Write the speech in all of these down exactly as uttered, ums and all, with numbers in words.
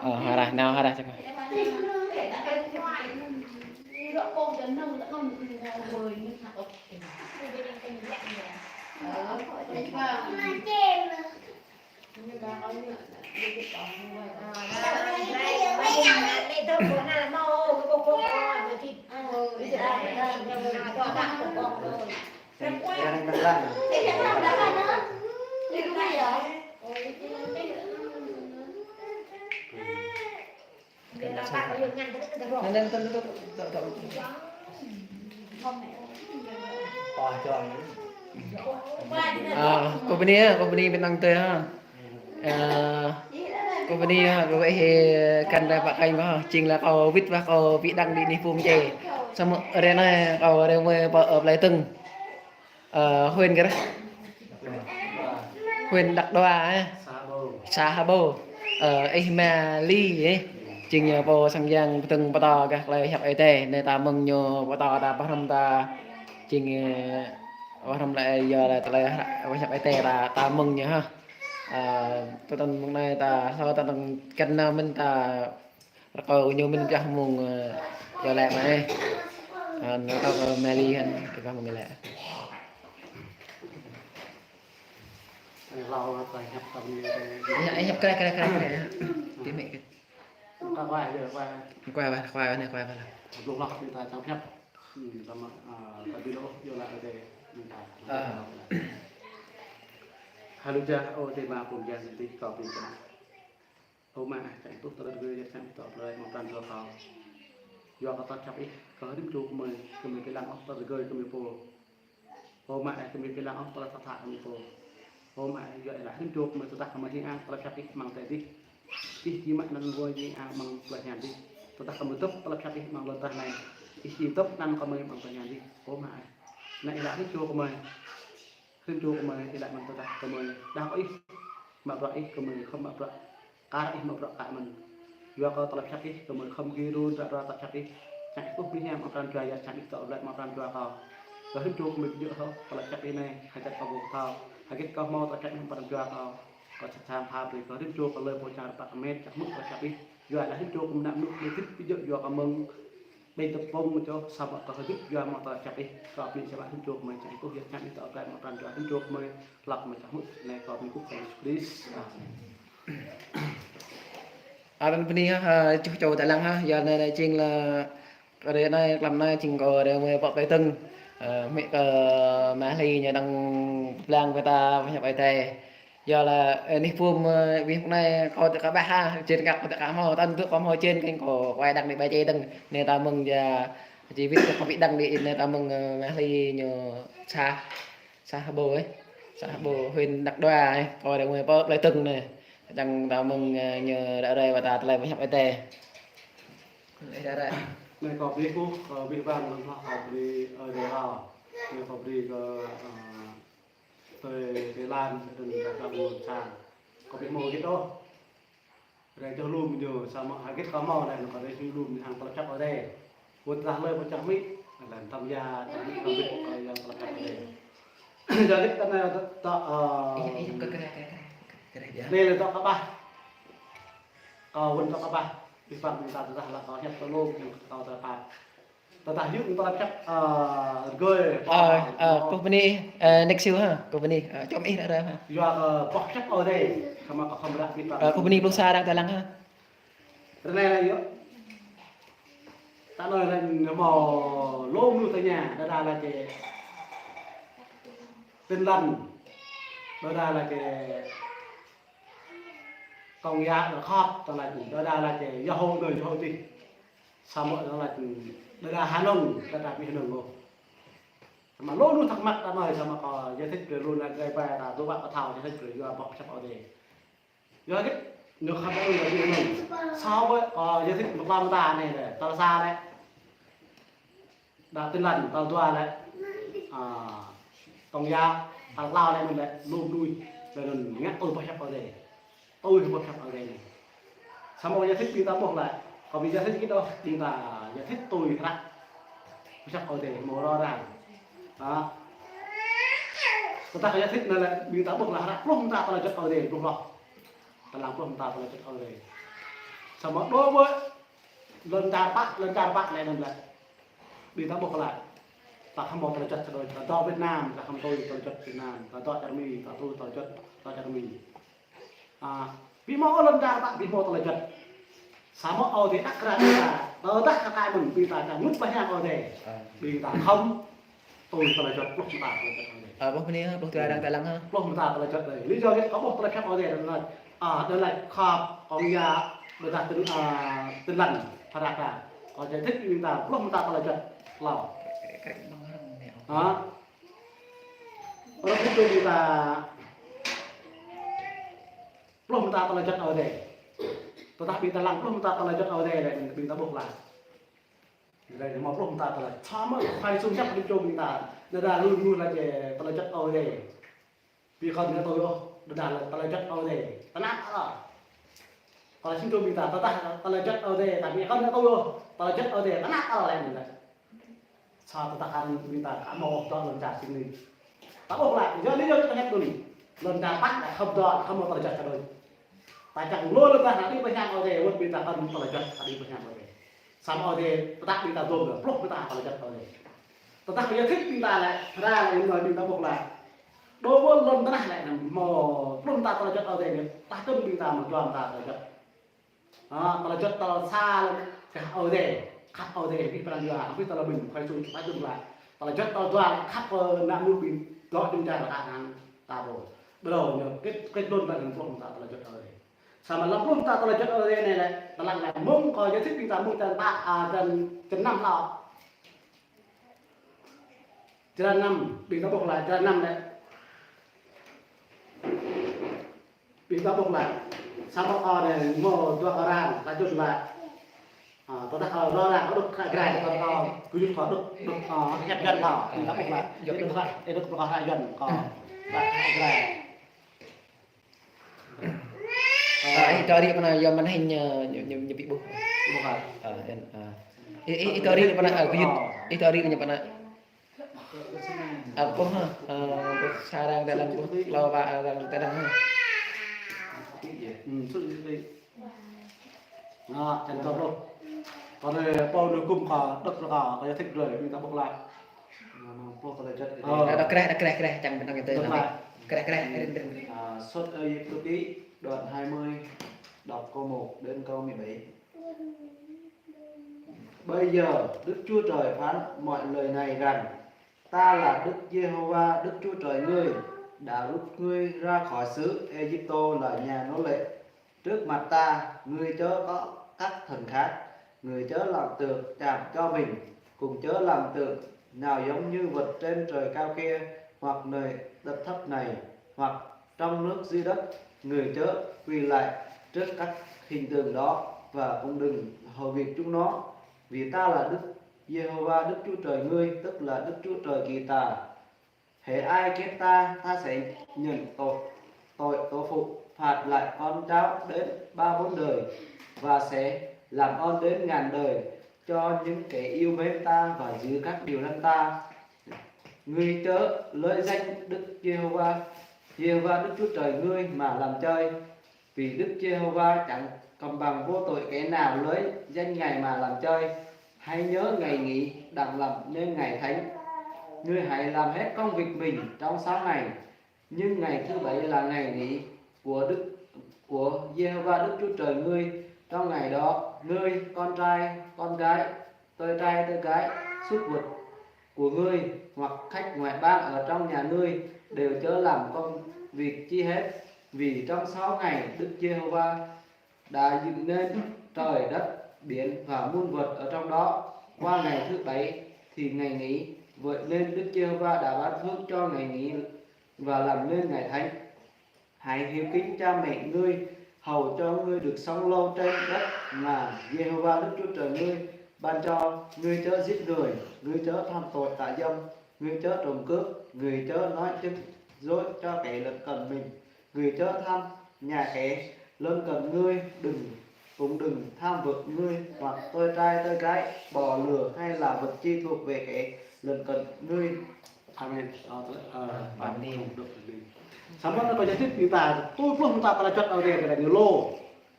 Ơ, hơrah, nao hơrah čơkơ. Ơ, kâo bơni ha, kâo bơni bơnăng tơi ha. Ơ, kâo bơni ha, kâo wơ̆t hĭ kăn rai pă kanh mơ̆, jing lah kâo wĭt mơ̆ kâo ƀu dăng đĭ anih pum čê. Samơ̆ ră anai kâo rai mơ̆ pơ, ơ, plei Tơng. Ơ, huyện kơ ră? Huyện Đăk Đoa, ơ. Xã Hơbô. Ơ, ih Mali, ơ. Jing ñu pô sang yang pơtơ̆ng pơtô gah tơlơi hiăp Ơi Adai. Anai ta mơ̆ng ñu pơtô ta pơhrăm ta. Jing, ơ, pơhrăm lĕ yua lĕ tơlơi hiăp Ơi Adai ta, ta mơ̆ng ñu ha. Ơ, tơdang mơ̆ng anai ta, sa tơdang kăn nao mơ̆n ta Rơkâo ñu mĭn pioh mơ̆ng, ơ, yua lĕ mơ̆, ơ, anŭn rơkâo kơ Meli hăn, rơkâo mơ̆ng Meli. Ơ, hlâo ta hiăp ta mơ̆ng Meli. Hiăp, hiăp, kơ, kơ, kơ, kơ. Tui mĭ kơ. Kơ, kơ, kơ, kơ. Kơ, kơ, kơ, kơ, kơ. Blung hloh ta čang hiăp. Hmm, ta mă, ơ, ta bi lô, yua lĕ ade, mơ̆ng ta. Ơ. Haleluya, ơ, Ơi Adai mă pơm yang sĭt kâo bi čang. Ơ Ama ah, čang ih tuh tơlơi rơgơi, čang ih tŏ plơi amăng pran jua kâo. Yua kơ tơlơi pơhiăp ih, kơ rĭm čô gơmơi, gơmơi ƀu lăng ôh tơlơi rơgơi gơmơi pô. Ơ Ama ah, gơmơi ƀu lăng ôh tơlơi thâo thâo gơmơi pô. Ơ Ama ah, yua ih laĭ rĭm čô gơmơi tơdah gơmơi hing ang tơlơi pơhiăp ih amăng adai adih. Ih či mă anăn gơmơi hing ang amăng plơi hiam adih. Tơdah gơmơi dŏp tơlơi pơhiăp ih amăng lŏn tơnah anai. Ih či dŏp anăn gơmơi amăng plơi hiam adih. Ơ Ama ah. Anai ih laĭ rĭm čô gơmơi. Rĭm čô gơmơi ih laĭ mơ̆n tơdah gơmơi đaŏ ih, mă bruă ih gơmơi khŏm mă bruă, kar ih mă bruă kar mơ̆n. Yua kơ tơlơi pơhiăp ih gơmơi khŏm gir run ră ruai tơlơi pơhiăp ih. Čang ih ƀuh bơni hiam amăng pran jua yua čang ih tŏ laĭ amăng pran jua kâo. Kơ rĭm čô gơmơi ƀu djơ̆ ôh tơlơi pơhiăp ih anai, hơget kâo ƀu thâo, hơget kâo hmâo tơlơi pơhiăp ih amăng pran jua kâo. Kâo sĭt săng pha brơi kơ rĭm čô kơ lơi pô čar pă kơmet čang hmư̆ tơlơi pơhiăp ih. Yua laĭ rĭm čô gơmơi ană mơnuih ƀu djơ̆ yua kơ mơ̆ng Ƀing tơpŭng čô samơ̆ kơ hơdip yua mơ̆ng tơlơi pơhiăp ih, kơ ƀing samơ̆ hơdip čô mơi čang ih ƀuh yua čang ih tŏ plơi amăng pran jua hơdip čô mơi hlăk mơi čang hmư̆ anai kơ ƀing kŭp kơ Yêsu Krist. Amen. Arăng bơni ha, ha, čuh čô ta lăng ha, yua anai anai jing lah, kơ ră anai, tlam anai jing kơ ră mơi pŏk plơi Tơng, ơ, mĭ kơ Meli ñu đang blang kơ ta pơhiăp Ơi Adai. Yua lah, ơ, anih pum, ơ, wih mơ̆ng anai kâo tơ kơ ƀah ha, jên kăk kâo tơ kơ hmâo, tăn tŭ kâo hmâo jên kơ kâo wai đăng đĭ bai čê dơ̆ng. Anai ta mơ̆ng ya, či wĭt kơ kâo ƀu đăng đĭ, anai ta mơ̆ng, ơ, Meli ñu sa, xã Hơbô, ơ. Xã Hơbô, huyện Đăk Đoa, ơ. Kâo đang mơi pơ plơi Tơng anai. Čang ta mơ̆ng, ơ, ñu ră ruai wă ta tơlơi pơhiăp Ơi Adai. Ơ, ră ruai. Anai kâo bơni kơ, kâo bơni bang, kâo bơni, ơ, Ơi Adai. Anai kâo bơni kơ, ơ, Tui tơlan, tơlan ta ƀu sa. Kâo ƀu hmâo hơget ôh. Rai čuh lum ñu, samơ̆ hơget kâo hmâo lĕ, kâo rai čuh lum ñu hăng tơlơi pơhiăp Ơi Adai. Ƀu tơdah lơi pơčah mĭ, lĕ tăm ya, tăm mĭ kâo ƀuh kâo yang tơlơi pơhiăp Ơi Adai. Jadi kơ anai tơ, tơ, ơ, anai lĕ tơ kơ ƀah. Kâo wơ̆n tơ kơ ƀah. Ƀing păng ƀing ta tơdah lă kâo hiăp tơ lum, kâo tơ pap. Tơdah yŭ tơlơi pơhiăp, ơ, rơgơi. Ơ, ơ, kâo bơni, ơ, next you ha, kâo bơni, ơ, čom ih ră ruai ha. Yua kơ boh pơhiăp Ơi Adai, samơ̆ kâo khŏm ră ƀĭt. Ơ, kâo bơni blung sa arăng ta lăng ha. Ră anai lĕ yơh. Ta anai lĕ ñu hmâo lu mơnuih tơña, đơđa laĭ kơ Tin Lành, đơđa laĭ kơ Kông Ya, đơđa khŏp, ta laĭ, đơđa laĭ kơ Yahô anai, Yahô adih. Samơ̆ ta laĭ, đơđa Hà Nội, đơđa ƀu Hà Nội ôh. Samơ̆ lu mơnuih thắc mắc ta anai, samơ̆ kâo giải thích brơi lu anai, gai ƀai ta dŏ wă pơthâo giải thích brơi yua boh pơhiăp Ơi Adai. Yua hơget ñu khăp ơi ƀu Hà Nội. Samơ̆ kâo giải thích mơ̆ng ta anai lĕ, tal sa lĕ. Đa Tin Lành, tal dua lĕ, ơ, Kông Ya, tal klâo lĕ anŭn lĕ, lu mơnuih, lĕ anŭn ngă tui boh pơhiăp Ơi Adai. Tui boh pơhiăp Ơi Adai anai. Samơ̆ giải thích ƀing ta ƀuh lĕ, kâo ƀu giải thích hơget ôh, ƀing ta giải thích tui hră boh pơhiăp Ơi Adai, hmâo rõ ràng. Hă? Tơdah kâo giải thích anai lĕ, ƀing ta ƀuh lĕ hră pluh mơta tơlơi juăt Ơi Adai, pluh hloh. Tơlăng pluh mơta tơlơi juăt Ơi Adai. Samơ̆ dŏ ƀơi lŏn čar pă, lŏn čar pă anai anŭn lĕ. Ƀing ta ƀuh laĭ. Ta khŏm hmâo tơlơi juăt sa đôč. Ta dŏ Việt Nam, ta khŏm tui tơlơi juăt Việt Nam. Ta dŏ čar Mi, ta tui tơlơi juăt, dŏ čar Mi. A, ƀu hmâo lŏn čar pă, ƀu hmâo tơlơi juăt. Samơ̆ Ơi Adai đăk ră ƀing ta. Tơdah kơ kai mơ̆n ƀing ta čang mŭt pơhiăp Ơi Adai. Ƀing ta khŏm tui tơlơi juăt pluh mơta tơlơi juăt Ơi Adai. Ơ, ƀuh mơni, ƀuh tui arăng tơlăng hă? Pluh mơta tơlơi juăt Ơi Adai. Lý do yơh kâo ƀuh tơlơi pơhiăp Ơi Adai anŭn laĭ. A, anŭn laĭ khăp kông ya ƀôdah tin, a, tin lành phara ta. Kâo giải thích ƀing ta pluh mơta tơlơi juăt hlâo. Hă? Arăng ƀuh ƀing ta pluh mơta tơlơi juăt Ơi Adai. Tơdah ƀing ta lăng pluh mơta tơlơi juăt Ơi Adai lĕ ƀing ta ƀuh laih. Lĕ hmâo pluh mơta tơlơi. Samơ̆ Khua Yang Yêsu hiăp ƀing čô ƀing ta. Đơđa lui mơnuih laĭ tơlơi juăt Ơi Adai. Ƀu kơnơ̆ng tui ôh, đơđa laĭ tơlơi juăt Ơi Adai. Tơnap tơlơi. Kâo laĭ čim čô ƀing ta, tơdah tơlơi juăt Ơi Adai, ta ƀu kơnơ̆ng tui ôh, tơlơi juăt Ơi Adai, tơnap tơlơi laĭ mơ̆n. Sa tơdah kơ ƀing ta aka hmâo dŏ lŏn čar sĭt anai. Ta ƀuh laih, yua anai yua ta hiăp tui anai. Lŏn čar pă, khŏm dŏ, khŏm hmâo tơlơi juăt sa đôč. Ta čang lu lŏn čar anai pơhiăp Ơi Adai, wơ̆t ƀing ta kơnơ̆ng tơlơi juăt, ta ƀu pơhiăp Ơi Adai. Samơ̆ Ơi Adai pơtă ƀing ta dŏm lĕ, pluh mơta tơlơi juăt Ơi Adai. Tơdah kâo giải thích ƀing ta lĕ, hră lĕ, anŭn ƀing ta ƀuh laih. Dŏ ƀơi lŏn tơnah lĕ, hmâo pluh mơta tơlơi juăt Ơi Adai anai, ta kơnơ̆ng ƀing ta hmâo dua mơta tơlơi juăt. A, tơlơi juăt tal sa lĕ, kah Ơi Adai, khăp Ơi Adai, ƀing pran jua, ƀing tơlơi ƀing, Khua Yang Yêsu, Khua Yang Yêsu laĭ. Tơlơi juăt tal dua lĕ, khăp kơ ană mơnuih ƀing, dŏ jum čar ta anăn, ta ƀuh. Ƀơi anŭn, kơ, kơ lŏn ta anŭn pluh mơta tơlơi juăt Ơi Adai. Samơ̆ lăm pluh mơta tơlơi juăt Ơi Adai anai lĕ, tơlăng lĕ mơ̆ng kâo giải thích ƀing ta mơ̆ng črăn pă, a, črăn, črăn năm hlâo. Črăn năm, ƀing ta ƀuh laih, črăn năm lĕ. Ƀing ta ƀuh laih. Samơ̆ kâo anai hmâo dua kơ arăng, ta čut laih. A, tơdah kâo lŏ arăng, kâo đŏk kơ grai, kâo, kâo gơyut kâo đŏk, đŏk, a, hiăp Yuan kâo, ƀing ta ƀuh laih. Ih đŏk, ih đŏk kơ hră Yuan kâo, đŏk kơ grai. Ơ, ih tơri pơ anai, yua màn hình ñu, ñu, ñu, ñu ƀu ƀuh. Ƀuh hă? Ơ, ih, ơ. Ih, ih, ih tơri pơ anai, ơ, gơyut. Ih tơri ñu pơ anai. Ơ, ƀuh hă? Ơ, ƀuh sa arăng tơlăng ƀuh. Hlâo wa arăng tơlăng hă? Ơ, čang tơlơi pluh. Kâo anai pô anai gum kâo, đŏk kơ kâo, kâo giải thích brơi, ƀing ta ƀuh laih. Ơ. Đŏk kreh, đŏk kreh, kreh, čang ƀing ta ngă tơ. Đŏk laih. Kreh, kreh, rin, rin. À, Xuất Ê-díp-tô đoạn hai mươi, đọc câu một đến câu mười bảy. Bây giờ Đức Chúa Trời phán mọi lời này rằng: Ta là Đức Giê-hô-va Đức Chúa Trời ngươi, đã rút ngươi ra khỏi xứ Ê-díp-tô là nhà nô lệ. Trước mặt ta, ngươi chớ có các thần khác, ngươi chớ làm tượng chạm cho mình, cũng chớ làm tượng nào giống như vật trên trời cao kia, hoặc nơi đất thấp này, hoặc trong nước dưới đất. Ngươi chớ quỳ lạy trước các hình tượng đó và cũng đừng hầu việc chúng nó. Vì ta là Đức Giê-hô-va Đức Chúa Trời ngươi, tức là Đức Chúa Trời Kỳ Tà. Hễ ai ghét ta, ta sẽ nhận tội, tội tổ phụ, phạt lại con cháu đến ba bốn đời, và sẽ làm ơn đến ngàn đời cho những kẻ yêu mến ta và giữ các điều răn ta. Ngươi chớ lấy danh Đức Giê-hô-va, Giê-hô-va Đức Chúa Trời ngươi mà làm chơi, vì Đức Giê-hô-va chẳng công bằng vô tội kẻ nào lấy danh Ngài mà làm chơi. Hãy nhớ ngày nghỉ đặng làm nên ngày thánh. Ngươi hãy làm hết công việc mình trong sáu ngày, nhưng ngày thứ bảy là ngày nghỉ của Đức, của Giê-hô-va Đức Chúa Trời ngươi. Trong ngày đó, ngươi, con trai, con gái, tôi trai, tôi gái, súc vật của ngươi, hoặc khách ngoại bang ở trong nhà ngươi, đều chớ làm công việc chi hết, vì trong sáu ngày Đức Giê-hô-va đã dựng nên trời đất, biển và muôn vật ở trong đó. Qua ngày thứ bảy thì ngày nghỉ. Vậy nên Đức Giê-hô-va đã ban phước cho ngày nghỉ và làm nên ngày thánh. Hãy hiếu kính cha mẹ ngươi, hầu cho ngươi được sống lâu trên đất mà Giê-hô-va Đức Chúa Trời ngươi ban cho. Ngươi chớ giết người, ngươi chớ phạm tội tà dâm, ngươi chớ trộm cướp, ngươi chớ nói chứng dối cho kẻ lân cận mình, ngươi chớ tham nhà kẻ lân cận ngươi, đừng, cũng đừng tham vợ ngươi, hoặc tôi trai tôi gái, bò lừa hay là vật chi thuộc về kẻ lân cận ngươi. Amen. Ơ, tơ-, ơ, Amen. Amen. Samơ̆ anŭn kâo jăk hơdip ƀing ta, tui pluh mơta tơlơi juăt Ơi Adai kơ anai ñu lô.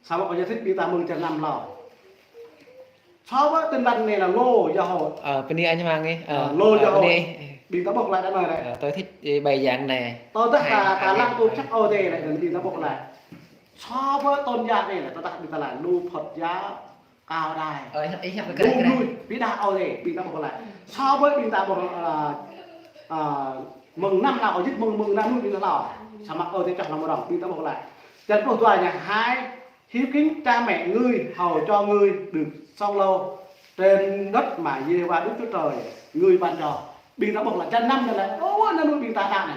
Samơ̆ kâo jăk hơdip ƀing ta mơ̆ng črăn năm hlâo. So với Tin Lành anai là lô giáo hội. Ơ, bơni anh Hoàng ơi. Ơ, lô giáo hội. Ƀing ta ƀuh glaĭ đah anai lĕ. Ơ, tôi thích bài giảng này. Tơdah ta, ta lăng ƀuh čăk Ơi Adai lĕ, ƀing ta ƀuh glaĭ. So với tôn giáo anai lĕ, tơdah ƀing ta lăng lu Phật giáo, Cao Đài. Ơ, ih, ih hiăp kơ kơ kơ. Lu mơnuih ƀiă đah Ơi Adai, ƀing ta ƀuh glaĭ. So với ƀing ta ƀuh, ơ, ơ, mơ̆ng năm hlâo kâo jăk mơ̆ng, mơ̆ng năm mơnuih ƀing ta hlâo. Samơ̆ Ơi Adai čoh lăm rŏng, ƀing ta ƀuh glaĭ. Črăn pluh dua ñu: Hãy hiếu kính cha mẹ ngươi, hầu cho ngươi được sống lâu trên đất mà Giê-hô-va Đức Chúa Trời ngươi ban cho. Ƀing ta ƀuh glaĭ črăn năm anai lĕ, ơ, năm mơnuih ƀing ta đah anai.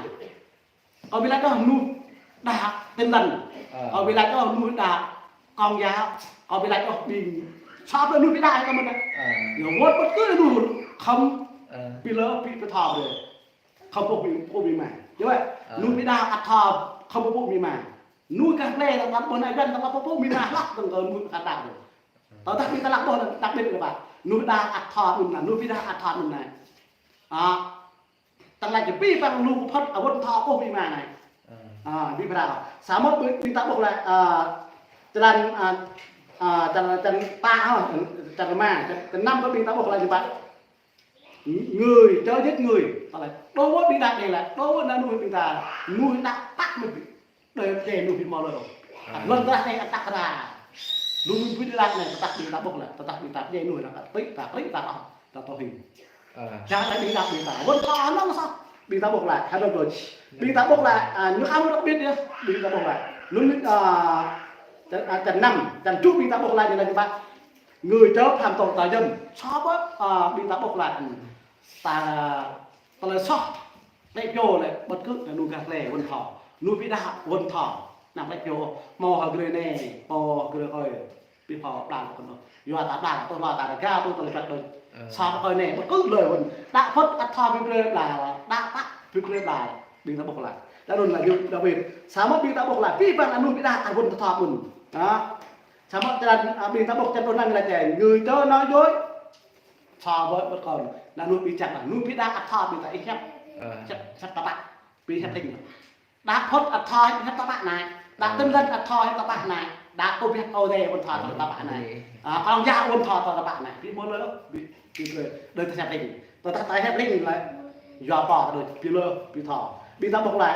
Kâo ƀu laĭ kơ mơnuih đah Tin Lành. Ơ. Kâo ƀu laĭ kơ mơnuih đah Công giáo. Kâo ƀu laĭ kơ ƀing, so với mơnuih ƀiă đah kơ mơ̆n. Ơ. Ñu wơ̆t bất cứ mơnuih khŏm ƀu lơ ƀu, ƀu thâo ôh. Khŏm pơpŭ ƀing, pơpŭ ƀing mơ̆n. Yơh wơ̆t. Ơ. Mơnuih ƀiă đah ăt thâo khŏm pơpŭ ƀing mơ̆n. Mơnuih gah plei tơpă ƀôn ai ƀăn tơpă pơpŭ ƀing mơ̆n hlăk tơ̆ng kơ mơnuih ăt đah. Tơdah ƀing ta lăng ƀuh đah ƀiă lĕ ƀă. Mơnuih đah ăt thâo mơ̆n anai, mơnuih ƀiă đah ăt thâo mơ̆n anai. Ơ. Tơlơi či pĭ păng lu kơ Phật, ơ, wơ̆t thâo kơ ƀing mơ̆n anai. Ơ. Ơ, ƀing phrâo. Samơ̆ ƀing, ƀing ta ƀuh glaĭ, ơ, črăn, ơ, ơ, črăn, črăn pă, ơ, črăn rơma, črăn, črăn năm kơ ƀing ta ƀuh glaĭ ñu pă. Người chớ giết người. Tơlơi đối với ƀing đah anai lĕ, đối với anŭn mơnuih ƀing ta, mơnuih đah pă mơ̆n. Đơi pơdjai mơnuih ƀu hmâo lơi. Ơ. Lŏn tơnah anai ăt tăk ra. Lu mơnuih ƀu đah anai tơdah ƀing ta ƀuh lĕ, tơdah ƀing ta pơdjai mơnuih anŭn ăt pĭ ta, pĭ ta ôh, ta tơhing. Ơ. Čang lĕ ƀing ta, ƀing ta wơ̆t thâo anŭn soh. Ƀing ta ƀuh glaĭ, hơdôm đôč. Ƀing ta ƀuh glaĭ, ơ, ñu ăt đặc biệt yơh. Ƀing ta ƀuh glaĭ. Anŭn, ơ, črăn, ơ, črăn năm, črăn tơjuh ƀing ta ƀuh glaĭ ñu laĭ kơ ƀă. Người chớ phạm tội tà dâm. So với, ơ, ƀing ta ƀuh glaĭ. Ta Tơlơi soh, đĕ pioh lĕ, bất cứ anŭn gah plei wơ̆t thâo. Mơnuih ƀiă đah wơ̆t thâo. Anăm đĕ pioh, hmâo hơgrê anai, pô hơgrê ơi, ƀu pô blang kơ anŭn. Yua ta blang, tơl ta rơgao, tơl tơlơi phat đôč. Ơ. Soh ơi anai, bất cứ lời wơ̆t. Đah Phật ăt thâo ƀu brơi blang, đah pă ƀu brơi blang. Ƀing ta ƀuh glaĭ. Đah anŭn lĕ Dawid. Samơ̆ ƀing ta ƀuh glaĭ, ƀiă păng anŭn ƀiă đah ăt wơ̆t thâo mơ̆n. Hă? Samơ̆ črăn, ơ, ƀing ta ƀuh črăn pluh năm lĕ čang, người chớ nói dối. So với bất cứ, anŭn mơnuih ƀiă čang, anŭn ƀiă đah ăt thâo ƀing ta ih hiăp. Ơ. Hiăp, hiăp tơpă. Ƀing hiăp ling. Đah Phật ăt thâo hiăp tơpă anai. Đah Tin Lành ăt thâo hiăp tơpă anai. Đah kơ ƀiă Ơi Adai wơ̆t thâo tơpă anai. Ơ, Công giáo wơ̆t thâo tơpă anai. Ƀu hmâo lơi, ƀu, ƀu, ƀu, đơi ta hiăp ling. Tơdah ta hiăp ling lĕ, yua pô ta đơi, ƀu lơi, ƀu thâo. Ƀing ta ƀuh glaĭ.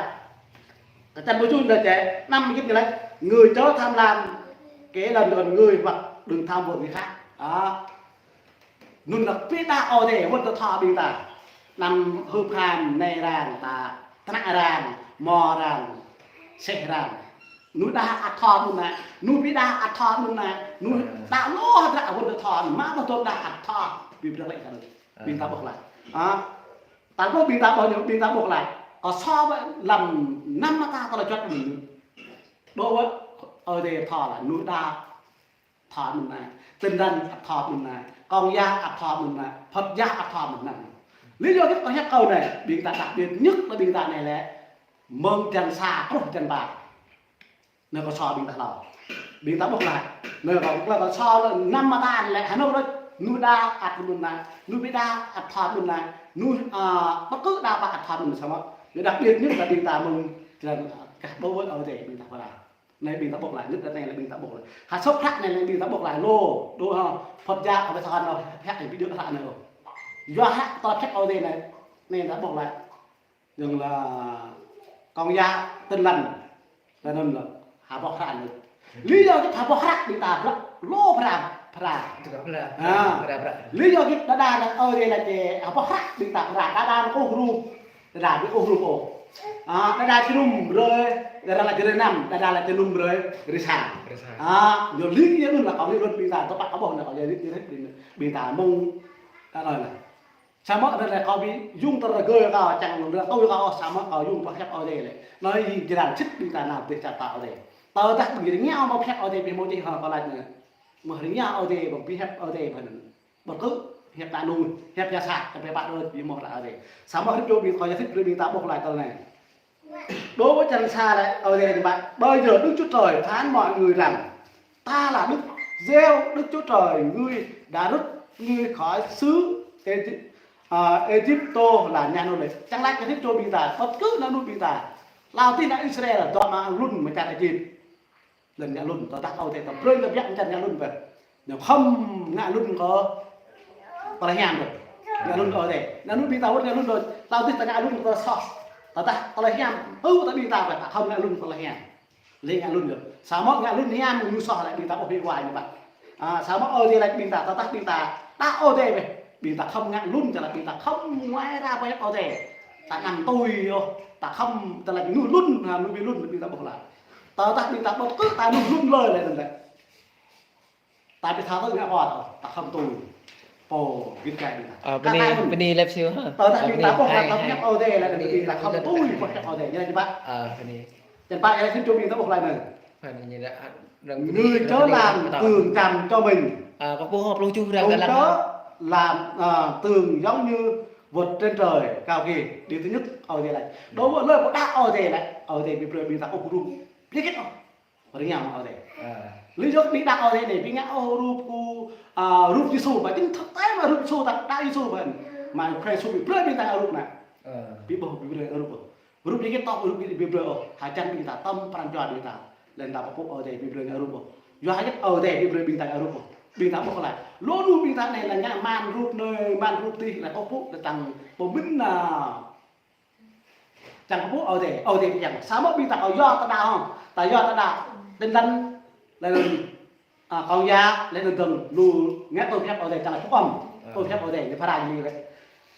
Kơ črăn pluh tơjuh lĕ čang, năm mơjĭt ñu laĭ, người chớ tham lam kẻ đền đòn người hoặc đừng tham vợ người khác. Ơ. Anŭn lĕ ƀiă đah Ơi Adai wơ̆t tơlơi thâo ƀing ta. Anăm hưp ham nai arăng ta, tơnă arăng, hmâo arăng, seh arăng. Mơnuih đah ăt thâo mơ̆n anai, mơnuih ƀiă đah ăt thâo mơ̆n anai, mơnuih đah lu hơdră wơ̆t tơlơi thâo, mă ƀu tŭ đah ăt thâo, ƀu brơi lĕ kơ anŭn. Ƀing ta ƀuh glaĭ. Ơ. Tal ƀuh ƀing ta ƀuh ñu, ƀing ta ƀuh glaĭ. Kơ so với lăm năm mơta tơlơi juăt mơ̆n. Đối với Ơi Adai thâo lĕ, mơnuih đah thâo mơ̆n anai, Tin Lành ăt thâo mơ̆n anai, Công giáo ăt thâo mơ̆n anai, Phật giáo ăt thâo mơ̆n anai. Lý do hơget kâo hiăp kơ anai, ƀing ta đặc biệt nhất là ƀing ta anai lĕ, mơ̆ng črăn sa truh črăn pă. Anai kâo so ƀing ta hlâo. Ƀing ta ƀuh glaĭ. Anai kâo ƀuh glaĭ kâo so lĕ năm mơta lĕ, hơnŭn lĕ, mơnuih đah ăt mơ̆n anai, mơnuih ƀiă đah ăt thâo mơ̆n anai, mơnuih, ơ, bất cứ đah pă ăt thâo mơ̆n samơ̆. Anai đặc biệt nhất là ƀing ta mơ̆ng črăn, ơ, kah đối với Ơi Adai ƀing ta pơră. Anai ƀing ta ƀuh glaĭ, nhất là anai lĕ ƀing ta ƀuh glaĭ. Hơsŏ hră anai lĕ ƀing ta ƀuh glaĭ lu, đôč hă, Phật giáo, ơ, ƀu thâo anŭn, hră anai ƀu djơ̆ hră anai ôh. Yua hră tơlơi phat Ơi Adai anai, anai ta ƀuh glaĭ. Dơ̆ng lĕ Công giáo, Tin Lành, lĕ anŭn lĕ, hơbôh hră anai. Lý do hơget hơbôh hră ƀing ta pơră, lu pơră, pơră. Ơ. Pơră, pơră. Lý do hơget đa đa lĕ Ơi Adai lĕ čang, hơbôh hră ƀing ta pơră, đa đa kơkuh rup. Đa đa ƀu kơkuh rup ôh. Ơ, đa đa jơnum brơi, đa đa lĕ jơnum, đa đa lĕ jơnum brơi, rơsang. Rơsang. Ơ, ñu ling yơh anŭn lĕ kâo ling anŭn ƀing ta, tơpă kâo ƀuh anŭn kâo ling ling ling ƀing ta mơ̆ng, ta nói là. Samơ̆ anŭn lĕ kâo ƀu yŭng tơrơgơi kâo, čang anŭn lĕ kâo yŭng kâo, samơ̆ kâo yŭng pơhiăp Ơi Adai lĕ. Anai jing jơlan sĭt ƀing ta nao dêh čar ta Ơi Adai. Tơdah ƀing rơngiao mơ̆ pơhiăp Ơi Adai ƀu hmâo čih hă kâo laĭ anai. Mơ̆ rơngiao Ơi Adai ƀu pơhiăp Ơi Adai ƀu anŭn. Ƀu kơ hiăp ta anŭn, hiăp biă sa, ta ƀu pă đôč, ƀu hmâo hră Ơi Adai. Samơ̆ hơdip čô ƀing kâo jăk hơdip brơi ƀing ta ƀuh glaĭ tơl anai. Đối với črăn sa lĕ, Ơi Adai ñu pă, bây giờ Đức Chúa Trời phán mọi người rằng, ta là Đức, giêo Đức Chúa Trời, người đã rút ngươi khỏi xứ Ê-, à, Ê-díp-tô là nhà nô lệ. Čang laĭ kơ hơdip čô ƀing ta, bất cứ anŭn ƀing ta. Hlâo tih ană Israel, dŏ amăng lŏn mơčar Êjip. Lŏn ngă lŏn, tơdah Ơi Adai ta brơi lŏn biă mơčar ngă lŏn bĕ. Ñu khŏm ngă lŏn kơ tơlơi hiam bĕ. Ngă lŏn kơ Ơi Adai. Ngă lŏn ƀing ta wơ̆t ngă lŏn đôč. Hlâo tih ta ngă lŏn kơ soh. Tơdah tơlơi hiam, ư ta ƀing ta bĕ, ta khŏm ngă lŏn tơlơi hiam. Lĕ ngă lŭn yơh. Samơ̆ ngă lŭn hiam ñu soh lĕ ƀing ta ƀuh hĭ wa ñu ƀă. A, samơ̆ Ơi Adai laĭ ƀing ta, tơdah ƀing ta đaŏ Ơi Adai bĕ. Ƀing ta khŏm ngă lŭn, ča laĭ ƀing ta khŏm ngai ra ƀơi Ơi Adai. Ta anăm tui ôh, ta khŏm ta laĭ ñu lŭn, ha, ñu ƀu lŭn ƀing ta ƀuh laih. Tơdah ƀing ta ƀuh kơ ta ñu lŭn lơi lĕ anŭn lĕ. Ta ƀu thâo tui ngă pô ta, ta khŏm tui. Pô git gai ƀing ta. Ơ, bơni, bơni lep siu ha. Tơdah ƀing ta ƀuh laih tơlơi pơhiăp Ơi Adai lĕ, ƀing ta khŏm tui pơhiăp Ơi Adai. Ñu laĭ či ƀă. Ơ, bơni. Čăn pă ñu laĭ sim čô ƀing ta ƀuh laih anai. Người chớ làm tượng trần cho mình. Ơ, kâo ƀuh pluh tơjuh ră kơ lăng. Chớ làm, à, tượng giống như vượt trên trời cao kia. Điều thứ nhất, Ơi Adai laĭ. Đối với lời của đaŏ Ơi Adai laĭ, Ơi Adai ƀu brơi ƀing ta ôh rup. Ƀu kĕt ôh. Rơngiao mă Ơi Adai. Ơ. Lý do ƀing đaŏ Ơi Adai anai, ƀing ngă ôh rup kơ, à, rup Yêsu, ƀă jing thực tế mă rup Yêsu, ta đaŏ Yêsu ƀă. Mă Khua Yêsu ƀu brơi ƀing ta ngă rup anai. Ơ. Ƀu ƀuh ƀu brơi rup ôh. Rup anai kĕt tŏ rup anai ƀu brơi ôh. Hơjăn ƀing ta tơm pran jua ƀing ta. Lĕ ta pơpŭ Ơi Adai ƀu brơi ngă rup ôh. Yua hơget Ơi Adai ƀu brơi ƀing ta ngă rup ôh. Ƀing ta ƀuh laih. Lu lu ƀing ta anai lĕ ngă man rup anai, man rup adih, lĕ kâo pơpŭ lĕ tăng pơmĭn anai. Čang kơ pơpŭ Ơi Adai, Ơi Adai pơjing. Samơ̆ ƀing ta kâo yua ta đaŏ hŏ. Ta yua ta đaŏ. Tin lành, lĕ anŭn, à, kâo yua, lĕ anŭn dơ̆ng, lu ngă tơlơi pơhiăp Ơi Adai, čang kơ čŭk ăm. Ơ. Tơlơi pơhiăp Ơi Adai, ñu phara ñu lĕ.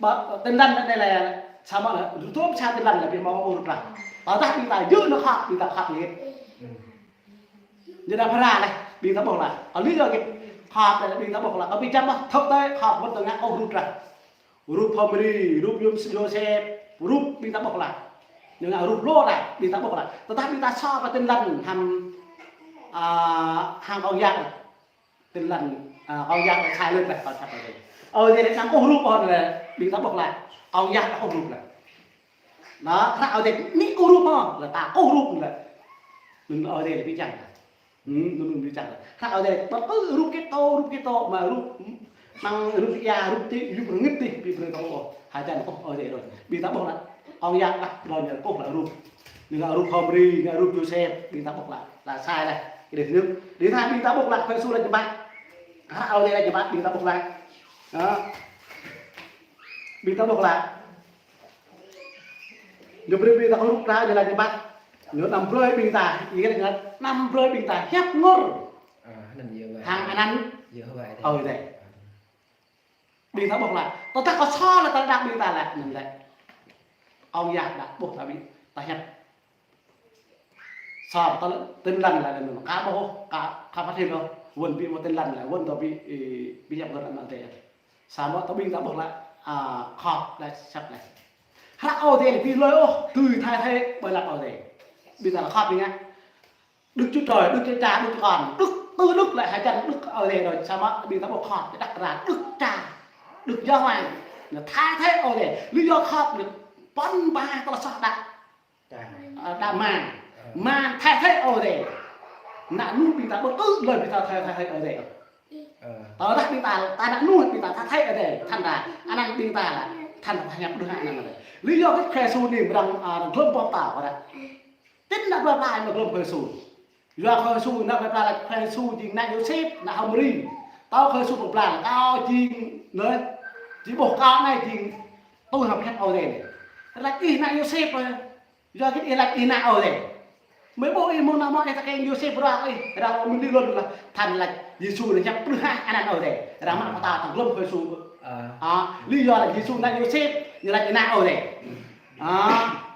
Ƀă, tin lành anai lĕ, samơ̆ lĕ, lu tơm sa tin lành lĕ, ƀing mơ̆ng ôh rup laih. Tơdah ƀing ta yua anŭn khăp, ƀing ta khăp ñu. Ơ. Ñu anŭn phara laih, ƀing ta ƀuh laih. Kâo lý do kĕt khăp lĕ, ƀing ta ƀuh laih. Kâo ƀu čăm ƀă, thực tế khăp wơ̆t tơlơi ngă ôh rup laih. Rup H'Mari, rup Yôsep, rup ƀing ta ƀuh laih. Ñu ngă rup lu laih, ƀing ta ƀuh laih. Tơdah ƀing ta so pơ tin lành hăng, à, hăng Ơi Adai. Tin lành, à, Ơi Adai sai lệch laih, kâo čăp laih. Ơi Adai anăm ôh rup ôh lĕ, ƀing ta ƀuh laih. Ơi Adai ôh rup laih. Anŭn, hră Ơi Adai anai ôh rup ôh, lĕ ta ôh rup lĕ. Anŭn Ơi Adai lĕ pơjing. Hm, anŭn anŭn pơjing. Hră Ơi Adai, ƀă ư rup kĕt tŏ, rup kĕt tŏ, mă rup, hm, mơ̆ng rup ia, rup tih, rup rơngit tih, ƀu brơi tŏ ôh. Hơjăn kơ Ơi Adai đôč. Ƀing ta ƀuh laih. Ơi Adai laih, đôč ñu kơ laih rup. Ñu ngă rup H'Mari, ngă rup Yôsep, ƀing ta ƀuh laih. Laih sai laih. Kơ đih ñu. Đih tha ƀing ta ƀuh laih, Khua Yêsu laĭ či ƀă. Hră Ơi Adai laĭ či ƀă, ƀing ta ƀuh laih. Anŭn. Ƀing ta ƀuh laih. Ñu brơi ƀing ta kơ rup anŭn, ñu laĭ či ƀă. Ñu anăm brơi ƀing ta, ih laĭ ñu anăm brơi ƀing ta hiăp ngor. Ơ, anŭn yơh wai. Hăng anăn. Yơh wai. Ơi Adai. Ƀing ta ƀuh laih. Tơdah kâo so lĕ ta đaŏ ƀing ta lĕ, anŭn lĕ. Ơi Adai đaŏ ƀuh ta ƀing ta hiăp. Sa tơlơi tin lành lĕ anŭn, ka ƀuh, ka, ka pơthim ôh, wơ̆n ƀu mơ̆ tin lành lĕ, wơ̆n tơ ƀu, ih, ƀu hiăp ngor anăn tê. Samơ̆ tơ ƀing ta ƀuh lĕ, a, khăp lĕ sat lĕ. Hră Ơi Adai ƀu lui ôh, tui thay thế ƀơi lăp Ơi Adai. Ƀing ta lĕ khăp ƀing ngă. Đức Chúa Trời, Đức Chúa Cha, Đức Chúa Con, Đức, tơ Đức lĕ hơjăn Đức Ơi Adai đôč, samơ̆ ƀing ta ƀuh khăp, đăk ra Đức Cha, Đức Giáo Hoàng, ñu thay thế Ơi Adai. Lý do khăp ñu pơ̆n ba tơlơi soh đaŏ. Ơ, đaŏ man. Ơ. Man thay thế Ơi Adai. Anŭn ƀing ta ƀu ư lơi ƀing ta thay, thay thế Ơi Adai. Ơ. Tơdah ƀing ta, ta anŭn ƀing ta thay thế Ơi Adai. Thành ra, anăn ƀing ta lĕ, thành ra hiăp đôč hă anăn Ơi Adai. Lý do kơ Khua Yêsu anai mơ̆ng, a, glông pơtao kơ đaŏ. Tin ană plei pla mơ̆ng glông Khua Yêsu. Yua Khua Yêsu, ană plei pla laĭ Khua Yêsu jing ană Yôsep, ană H'Mari. Tơl Khua Yêsu pơblang, kâo jing, anai, či ƀuh kâo anai jing tui hăng pơhiăp Ơi Adai anai. Laĭ ih ană Yôsep, ơ. Yua kĕt ih laĭ ih ană Ơi Adai. Mơi ƀuh ih mơ̆ng ană mơ̆ ih ta kiăng Yôsep ră ih, ră mơ̆ng anai lŏn laih. Thành laĭ Yêsu anai hiăp đôč hă anăn Ơi Adai. Ră mă pơtao tơ glông Khua Yêsu. Ơ. A, lý do laĭ Yêsu ană Yôsep, ñu laĭ ană Ơi Adai. A,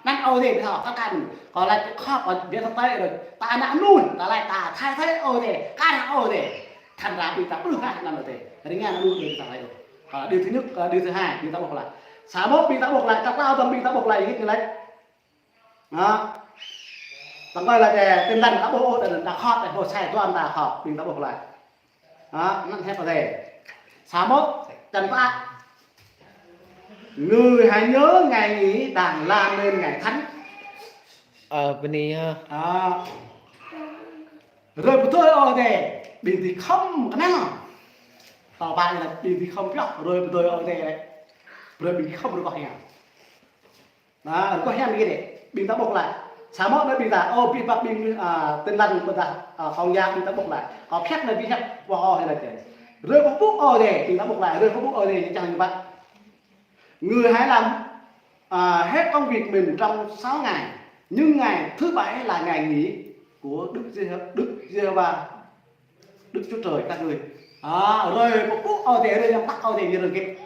anăn Ơi Adai ƀu thâo, ta kăn. Kâo laĭ khăp, kâo ƀu thâo tơi đôč. Ta ană anŭn, ta laĭ ta thay thế Ơi Adai, kar hăng Ơi Adai. Thành ra ƀing ta ƀu hă anăn Ơi Adai. Rơngiao anŭn ƀing ta laĭ. Kâo laĭ điều thứ nhất, kâo laĭ điều thứ hai, ƀing ta ƀuh laih. Samơ̆ ƀing ta ƀuh laih, ta ƀuh tơm ƀing ta ƀuh laih, hơget ñu laĭ. Hă? Tơdah laĭ kơ tin lành ta ƀuh ôh, ta khăp, ta ƀuh sai tuan ta khăp, ƀing ta ƀuh laih. Hă? Anăn hiăp Ơi Adai. Samơ̆, čăn pă. Người hãy nhớ ngày nghỉ đàng lam nên ngày thánh. Ơ, bơni ha. Hă? Hrơi pơtô Ơi Adai, ƀing ta khŏm kơnang. Tơl pă ñu laĭ ƀing ta khŏm pioh, hrơi pơtô Ơi Adai. Hrơi ƀing ta khŏm rơgoh hiam. Anŭn, rơgoh hiam kơ đih, ƀing ta ƀuh laih. Samơ̆ anai ƀing ta, ơ, ƀing ƀă ƀing, à, Tin Lành ƀing ta, à, Công giáo ƀing ta ƀuh laih. Kâo khăp anai ƀing khăp ƀuh ôh anai čĕ. Hrơi pơpŭ Ơi Adai, ƀing ta ƀuh laih, hrơi pơpŭ Ơi Adai, čang ƀă. Người hãy làm, à, hết công việc mình trong sáu ngày, nhưng ngày thứ bảy là ngày nghỉ của Đức Giê-, Đức Giê-hô-va, Đức Chúa Trời các ngươi. À, hrơi pơpŭ Ơi Adai, hrơi ñăm tăk Ơi Adai ñu hrơi hơget?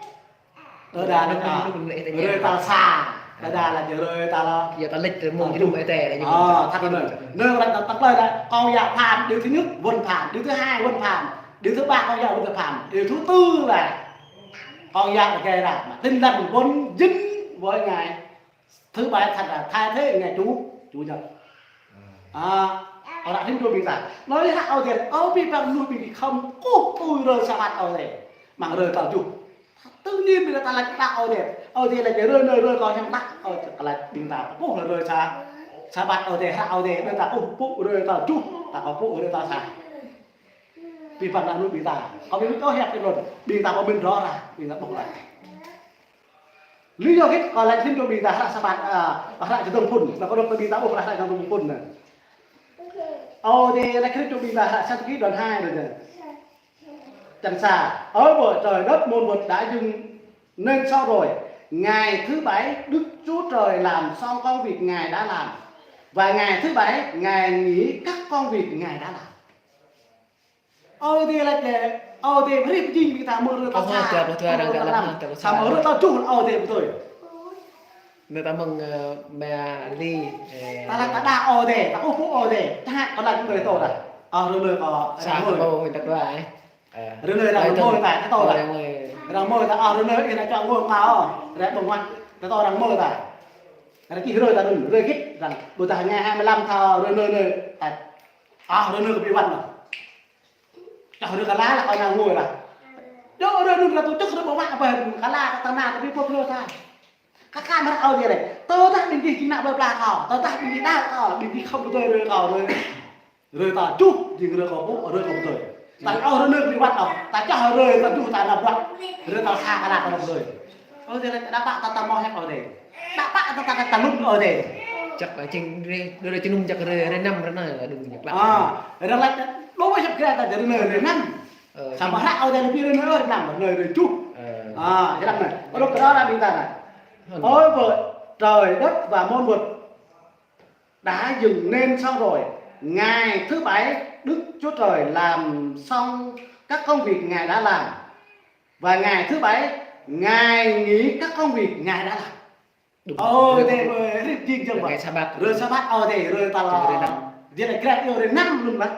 Tơdah laĭ, hrơi tal sa. Tơdah laĭ hrơi tal, yua ta laĭ mông jơnum Ơi Adai. Ờ, thật là nơi, nơi mà ta, ta, ta, ta, Công giáo phạm, điều thứ nhất, Vân phạm, điều thứ hai, Vân phạm, điều thứ ba, Công giáo Vân phạm, điều thứ tư là Công giáo gây ra mà Tin Lành Vân dính với ngày thứ bảy, thành ra thay thế ngày Chủ, Chủ nhật. À, hră Hindô ƀing ta. Nói hră Ơi Adai, ơ, ƀing ƀă mơnuih ƀing khŏm kơkuh tui hrơi Sabat Ơi Adai. Mơ̆ng hrơi tal tơjuh. Tự nhiên ƀing ta laĭ đaŏ Ơi Adai. Ơi Adai laĭ hrơi anai hrơi kâo hiam đaŏ. Ơ, laĭ ƀing ta kơkuh hrơi sa, Sabat Ơi Adai, hră Ơi Adai, ƀing ta kơkuh pơpŭ hrơi tal tơjuh, ta kơkuh pơpŭ hrơi tal sa. Ƀing ƀă mơnuih ƀing ta. Kâo ƀing ƀu hiăp ƀing anŭn. Ƀing ta kâo ƀing rŏ ra, ƀing ta ƀuh laih. Lý do hơget kâo laĭ hĭn kơ ƀing ta hră Sabat, à, hră čơdơ̆ng phŭn. Anai kâo đŏk kơ ƀing ta ƀuh hră čơdơ̆ng phŭn anai. Ơi Adai laĭ hĭn kơ ƀing ta hră Sang Ký đoạn hai rồi anai. Chăn sa, ở bầu trời đất muôn vật đã dựng nên sao rồi. Ngày thứ bảy, Đức Chúa Trời làm xong công việc Ngài đã làm. Và ngày thứ bảy, Ngài nghỉ các công việc Ngài đã làm. Ơi Adai laĭ, Ơi Adai brơi pơjing ƀing ta mơ̆ng hrơi tal sa. Ơ, tua, tua, tua, tua, tua, tua, tua. Samơ̆ hrơi tal tơjuh Ơi Adai pơtui. Anai ta mơ̆ng, ơ, mă li, ơ, ta laĭ ta đaŏ Ơi Adai, ta kơkuh pơpŭ Ơi Adai. Tơhă kâo laĭ kơ ƀing ta dah. Ơ, hrơi anai kâo, sa răng mơi. Kâo ƀu ƀuh dah tua, ơ. Hrơi anai răng mơi ta, ta tŏ dah. Răng mơi. Răng mơi ta, ơ, hrơi anai ih nao čŏk mơi kâo, ơ. Răng ƀơ̆ng mă, ta tŏ răng mơi ta. Răng čih hrơi ta anŭn, hrơi hơget, răng ƀu dah ngày hai mươi lăm thâo, hrơi anai anai, ta, ơ, hrơi anai kâo ƀu ƀuăn ôh. Čŏk hrơi kala laĭ kâo nao ngui laih. Djơ̆ hrơi anŭn ră tui čŏk hrơi ƀơ̆ng mă ƀơi kala ta tơnap ta ƀu pơplih ta. Kơ kơ mơ̆ hră Ơi Adai laĭ. Tơdah ƀing gih či nao plơi pla kâo, tơdah ƀing gih đaŏ kâo, ƀing gih khŏm pơtui hrơi kâo hrơi. Hrơi tal tơjuh jing hrơi kâo pơpŭ, hrơi kâo pơtui. Ta ƀu hrơi anai ƀu ƀuăn ôh, ta čŏk hrơi tal tơjuh ta nao bruă. Hrơi tal sa kala ta nao pơtui. Ơi Adai laĭ đaŏ ƀă ta ta mơ̆ hiăp Ơi Adai. Đaŏ ƀă ta ta ta lŭn Ơi Adai. Čăk ƀă jing hrơi, hrơi čơnum čăk hrơi, hrơi năm hrơi anai, đŭng čăk lăp. À, hrơi laĭ, đôč mơ̆ hiăp Grek ta či hrơi anai hrơi năm. Ơ, samơ̆ hră Ơi Adai laĭ hrơi anai hrơi năm, hrơi anai hrơi tơjuh. Ơ. À, hrơi anai. Ơ, đŏk kơ hră ƀing ta anai. Ơ. Ôi, bầu trời đất và muôn vật đã dựng nên sao rồi. Ngày thứ bảy, Đức Chúa Trời làm xong các công việc Ngài đã làm. Và ngày thứ bảy, Ngài nghỉ các công việc Ngài đã làm. Đúng. Ơi Adai brơi pơjing jơ̆ng ƀă. Ngày Sabat. Hrơi Sabat Ơi Adai, hrơi tal, hrơi năm. Jing hrơi Grek iâu hrơi năm anŭn mơ̆n.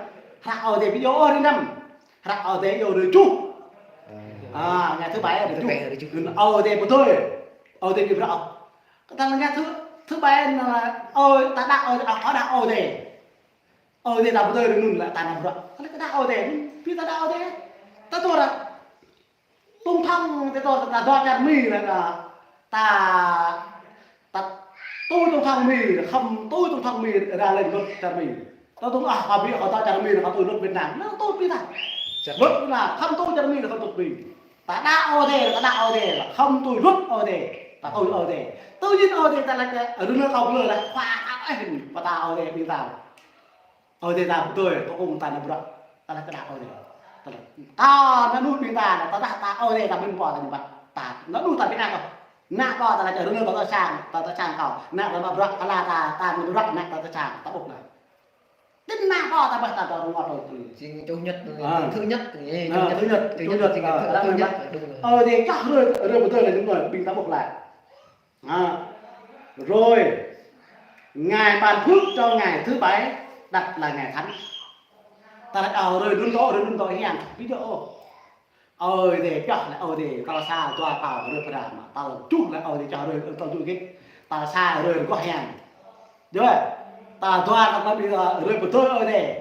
Hră Ơi Adai ƀu iâu hrơi năm. Hră Ơi Adai iâu hrơi tơjuh. À. À, ngày thứ bảy hrơi tơjuh. Hrơi tơjuh. Anŭn Ơi Adai pơtui. Ơi Adai ƀu brơi. Kơ ta laĭ ngày thứ, thứ bảy anai, ơ, ta đaŏ Ơi Adai, ơ, kâo đaŏ Ơi Adai. Ơi Adai ta pơtui hrơi anŭn laĭ ta nao bruă. Kơ laĭ kơ đaŏ Ơi Adai, ƀing ta đaŏ Ơi Adai. Ta tui dah. Tổng thống, ta tui, ta dŏ čar Mi dah, ta, ta, ta tui tổng thống Mi, khŏm tui tổng thống Mi ra lệnh luật čar Mi. Ta tui, à, kâo ƀu, kâo dŏ čar Mi, kâo tui luật Việt Nam. Anŭn tui ƀing ta. Luật Việt Nam, khŏm tui čar Mi, khŏm tui Mi. Ta đaŏ Ơi Adai, ta đaŏ Ơi Adai, khŏm tui luật Ơi Adai, ta tui Ơi Adai. Tui jing Ơi Adai ta laĭ, hrơi anai kâo pơlơi laih, khua ăt ăh, pơtă Ơi Adai ƀing ta. Ơi Adai ta pơtui, kơ ung ta nao bruă, ta laĭ ta đaŏ Ơi Adai. Ta laĭ, ta nao nuh ƀing ta, ta dah ta Ơi Adai ta ƀing pô ta nao bruă. Ta nao nuh ta ƀing ană kâo. Ană kâo ta laĭ hrơi anai ta tơčang, ta tơčang kâo. Ană ta nao bruă, kơ la ta, ta nao bruă, ană ta tơčang, ta ƀuh laih. Tin ană kâo ta ƀuh ta dŏ rơngot ôh tui. Jing chủ nhật, à, thứ nhất, thứ nhất, à, thứ nhất, chủ nhật, thứ nhất, à, thứ nhất, đúng rồi. Ơi Adai čŏk hrơi, hrơi pơtui laĭ ñu, ƀing ta ƀuh laih. À, rồi, Ngài ban phước cho ngày thứ bảy đặt là ngày thánh. Ta laĭ, ơ, hrơi anŭn tŏ, hrơi anŭn tŏ hiam. Ví dụ, Ơi Adai čŏk laĭ Ơi Adai, tal sa dua pao hrơi pơrăm, tal tơjuh laĭ Ơi Adai čŏk hrơi, tal tơjuh hơget, tal sa hrơi rơgoh hiam. Yơh, tal dua ta laĭ ƀing, ơ, hrơi pơtui Ơi Adai.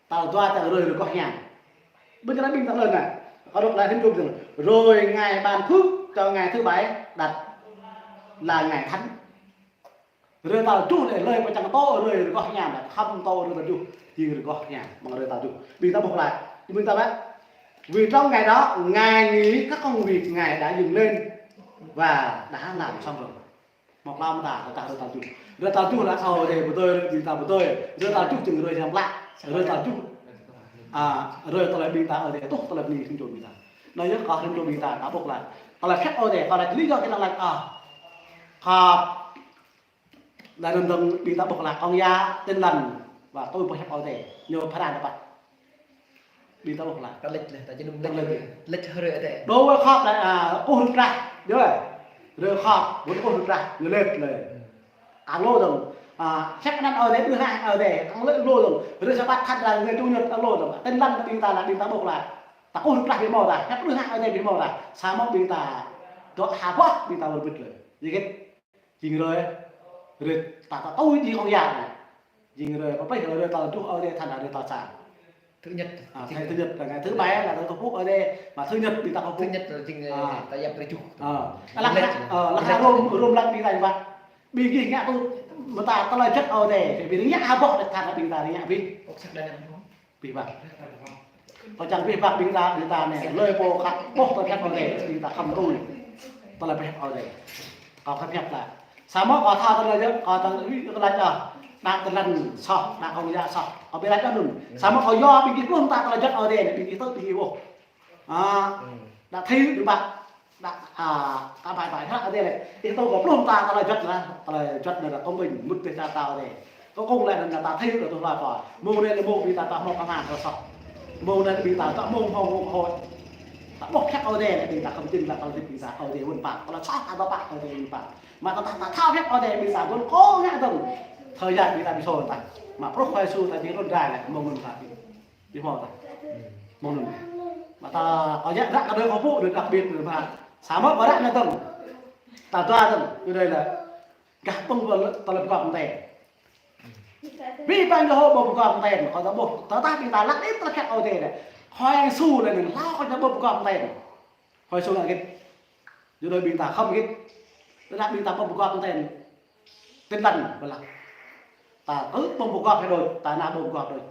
Tal dua ta hrơi rơgoh hiam. Ƀing ta ƀing ta lơ anai. Kâo đŏk laĭ hĭn kơ ƀing ta. Rồi Ngài ban phước cho ngày thứ bảy đặt là ngày thánh. Hrơi tal tơjuh lĕ hrơi pơčang tŏ hrơi rơgoh hiam, khŏm tŏ hrơi tal tơjuh, jing rơgoh hiam, mơ̆ng hrơi tal tơjuh. Ƀing ta ƀuh laih, ƀing ta laĭ. Vì trong ngày đó, Ngài nghỉ các công việc Ngài đã dừng lên và đã làm xong rồi. Mơ̆ klâo mơ̆ ta, ta hrơi tal tơjuh. Hrơi tal tơjuh laĭ Ơi Adai pơdơi, ƀing ta pơdơi. Hrơi tal tơjuh jing hrơi hiam klă. Hrơi tal tơjuh. A, hrơi tơlơi ƀing ta Ơi Adai tuh tơlơi bơni rĭm čô ƀing ta. Anŭn yơh kơ rĭm čô ƀing ta, ta ƀuh laĭ. Tơlơi pơhiăp Ơi Adai, kơ laĭ lý do kơ ta laĭ, a. Kơ laĭ anŭn dơ̆ng ƀing ta ƀuh laĭ Kông Yă, Tin Lành, wă tui pơhiăp Ơi Adai. Ñu phara ta pă. Ƀing ta ƀuh laĭ. Ta lĕč laih, ta jơnum lĕč. Ta lĕč. Lĕč hrơi Ơi Adai. Đô wơ̆t khŏp laih, a, kơkuh rơ̆k rah. Yơh. Hrơi khŏp, ƀu kơkuh rơ̆k rah, ñu lĕč laih. Kang lu dơ̆ng, a, hiăp anăn Ơi Adai, ƀu hăng Ơi Adai, kang lu dơ̆ng. Hrơi Sabat thâo laĭ người Chủ nhật kang lu dơ̆ng. Tin Lành ta ƀing ta laĭ, ƀing ta ƀuh laĭ. Ta kơkuh rơ̆k rah ƀu hmâo ta, hiăp ƀu hăng Ơi Adai ƀu hmâo ta. Samơ̆ ƀing ta, dŏ ha boh ƀing ta wơr bĭt laih. Yơh git. Jing hrơi, hrơi ta, ta tui jing Kông Yă. Jing hrơi, pơpĕh hrơi, hrơi tal tơjuh, hrơi tal, hrơi tal sa. Thứ nhất. A, jing ngày thứ nhất, là ngày thứ bảy là ta kơkuh Ơi Adai, mà thứ nhất ƀing ta kơkuh. Thứ nhất là jing, a, ta yap rơjuh. A, lăk, lĕč, a, lăk lĕč. Rôm, rôm lăk ƀing ta ƀă. Ƀing gih ngă tui, mơta tơlơi juăt Ơi Adai, ƀing ngă ha boh lĕ than ƀing ta ngă ƀing. Ơ, săk đa năng. Abih bang. Kâo čang abih bang ƀing ta, ƀing ta anai, hlơi pô khăp ƀuh tơlơi pơhiăp Ơi Adai, ƀing ta khŏm tui tơlơi pơhiăp Ơi Adai. Kâo khăp hiăp laih. Samơ̆ kâo thâo tơlơi yơh, kâo tơlơi yơh, kâo laĭ yơh. Đah Tin Lành soh, đah Kông Yă soh. Kâo ƀu laĭ đah anŭn. Samơ̆ kâo yua ƀing gih ƀuh ta tơlơi juăt Ơi Adai anai, ƀing gih tŭ ƀing gih ƀuh. A, đah thi đưm bă, đah, a, kơ ƀai ƀai hră Ơi Adai lĕ. Ih tŭ kơ pluh ta tơlơi juăt anai, tơlơi juăt anai lĕ công bình, mŭt pơ ta tao Ơi Adai. Kơ kông lĕ anŭn ta thi kơ tŭ hla kơ. Mông anai lĕ mông ƀing ta ta hmâo kơ hmang kơ soh. Mông anai ƀing ta ta mông hmâo mông hôi. Ta ƀuh pơhiăp Ơi Adai lĕ ƀing ta khŏm jing lĕ tơlơi ƀing ta Ơi Adai wơ̆n pă. Tơlơi soh ta ta pă Ơi Adai wơ̆n pă. Mă ta ta ta thâo pơhiăp Ơi Adai ƀing ta ƀuh kông ngă dơ̆ng. Thời gian ƀing ta ƀu sô ta. Mă pluh Khua Yêsu ta jing run rai lĕ mông anŭn ta ƀu Ƀu hmâo ta. Mơ̆ng anŭn. Mă ta kâo djă̱ ră kơ đơi kâo pŭ, đơi đặc biệt đơi mă. Samơ̆ kâo ră anai dơ̆ng. Ta dua dơ̆ng, kơ đơi lĕ. Gah pơ̆ng kơ tơlơi pơgop pơten. Abih bang Yêhôwa pơgop pơten, kâo ta ƀuh, tơdah ƀing ta lăk đĭ tơlơi pơhiăp Ơi Adai anai. Khua Yêsu lĕ anŭn, hlâo kơ ta ƀuh pơgop pơten. Khua Yêsu ngă hơgĕt. Yua đơi ƀing ta khŏm hơgĕt. Tơdah ƀing ta ƀuh pơgop pơten. Tin Lành ƀu laĭ. Ta kơ ƀuh pơgop hơdôm, ta nao ƀuh pơgop đôč.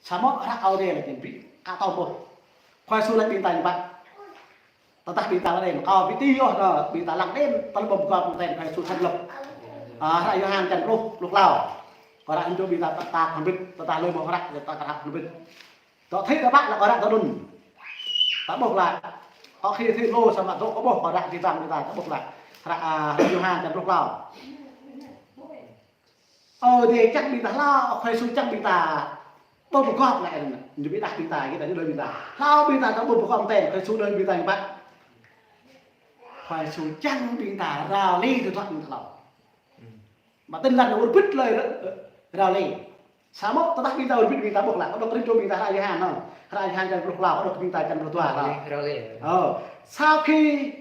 Samơ̆ hră Ơi Adai lĕ jing ƀing ta ƀuh. Khua Yêsu laĭ ƀing ta ñu pă. Tơdah ƀing ta lăk đĭ, kâo ƀu tui ôh, ƀing ta lăk đĭ, tơlơi ƀuh pơgop pơten Khua Yêsu săn lăp. A, hră Yôhan čăn pluh, pluh klâo. Kâo ră anŭn ƀing ta ta khŏm hơbĭt, tơdah hlơi ƀuh hră, ta khŏm hơbĭt. Dŏ thĭ ta pă lăk hră ta anŭn. Ta ƀuh laih. Kâo khi thĭ lu samơ̆ dŏ kâo ƀuh hră abih bang ƀing ta, ta ƀuh laih. Hră, a, Yôhan čăn pluh klâo. Ơ, Ơi Adai čang ƀing ta hlâo, Khua Yêsu čang ƀing ta. Ƀuh pơgop laih anŭn. Ñu ƀu đah ƀing ta, kơ ta ñu đơi ƀing ta. Hlâo ƀing ta ta ƀuh pơgop pơten, Khua Yêsu đơi ƀing ta ñu pă. Khua Yêsu čang ƀing ta rao lĕ tơdruă ƀing ta hlâo. Mă Tin Lành wơr bĭt laih rao lĕ. Samơ̆ tơdah ƀing ta wơr bĭt ƀing ta ƀuh laih, kâo đŏk rĭm čô ƀing ta hră Yôhan anŭn. Hră Yơhan čăn pluh klâo, kâo đŏk ƀing ta čăn pluh dua hlâo. Ơ, sau khi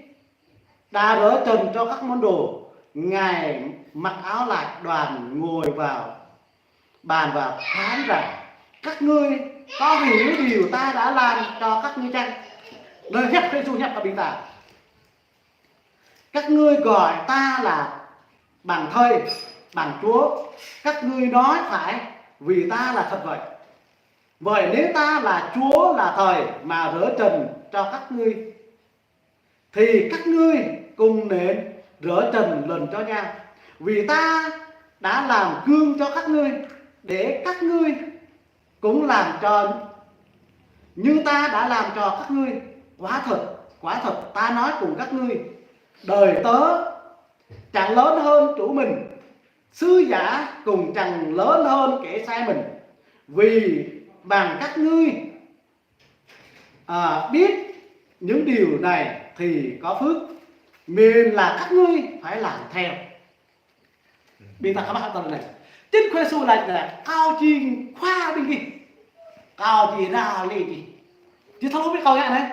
đã rửa trần cho các môn đồ, Ngài mặc áo lạch đoàn ngồi vào bàn và phán rằng: Các ngươi có hiểu điều ta đã làm cho các ngươi chăng? Đơi hiăp Khua Yêsu hiăp kơ ƀing ta. Các ngươi gọi ta là bằng thầy, bằng Chúa. Các ngươi nói phải, vì ta là thật vậy. Vậy nếu ta là Chúa, là thầy mà rửa trần cho các ngươi, thì các ngươi cũng nên rửa trần lần cho nhau. Vì ta đã làm gương cho các ngươi, để các ngươi cũng làm cho như ta đã làm cho các ngươi. Quả thật, quả thật, ta nói cùng các ngươi, đầy tớ chẳng lớn hơn chủ mình, sứ giả cũng chẳng lớn hơn kẻ sai mình. Vì bằng các ngươi, à, biết những điều này thì có phước, miễn là các ngươi phải làm theo. Ƀing ta khăp hăng tơlơi anai. Tin Khua Yêsu laĭ anai, kâo jing khua ƀing gih. Kâo jing ră lĕ gih. Či thâo lu ƀu kâo ngă anai.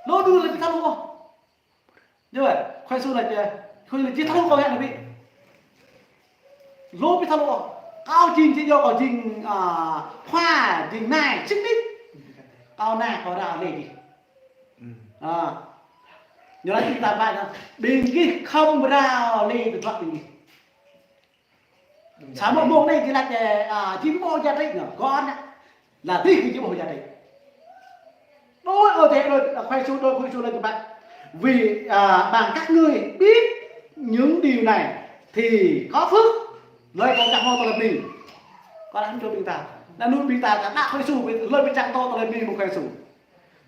Lu đu lĕ či thâo lu. Yơh, Khua Yêsu laĭ, Khua Yêsu laĭ či thâo lu kâo ngă anai ƀu. Lu ƀu thâo lu. Kâo jing či yua kâo jing, a, khua, jing nai, sĭt nik. Kâo nai kâo ră lĕ gih. A. Ñu laĭ ƀing ta ƀai anŭn. Ƀing gih khŏm ră lĕ tơdruă ƀing gih. Samơ̆ mông anai či laĭ, a, či ƀuh jăt rĭ anŭn. Kâo anŭn. Laĭ gih či ƀuh jăt rĭ. Đôi Ơi Adai đôi, a, Khua Yêsu đôi Khua Yêsu laĭ či pă. Vì, à, bằng các ngươi biết những điều này Thì có phước, hlơi pô čang hmâo tơlơi bơni. Kâo laĭ hăng ƀing ta. Anŭn ƀing ta, ta đaŏ Khua Yêsu, hlơi pô čang hmâo tơlơi bơni mơ̆ng Khua Yêsu.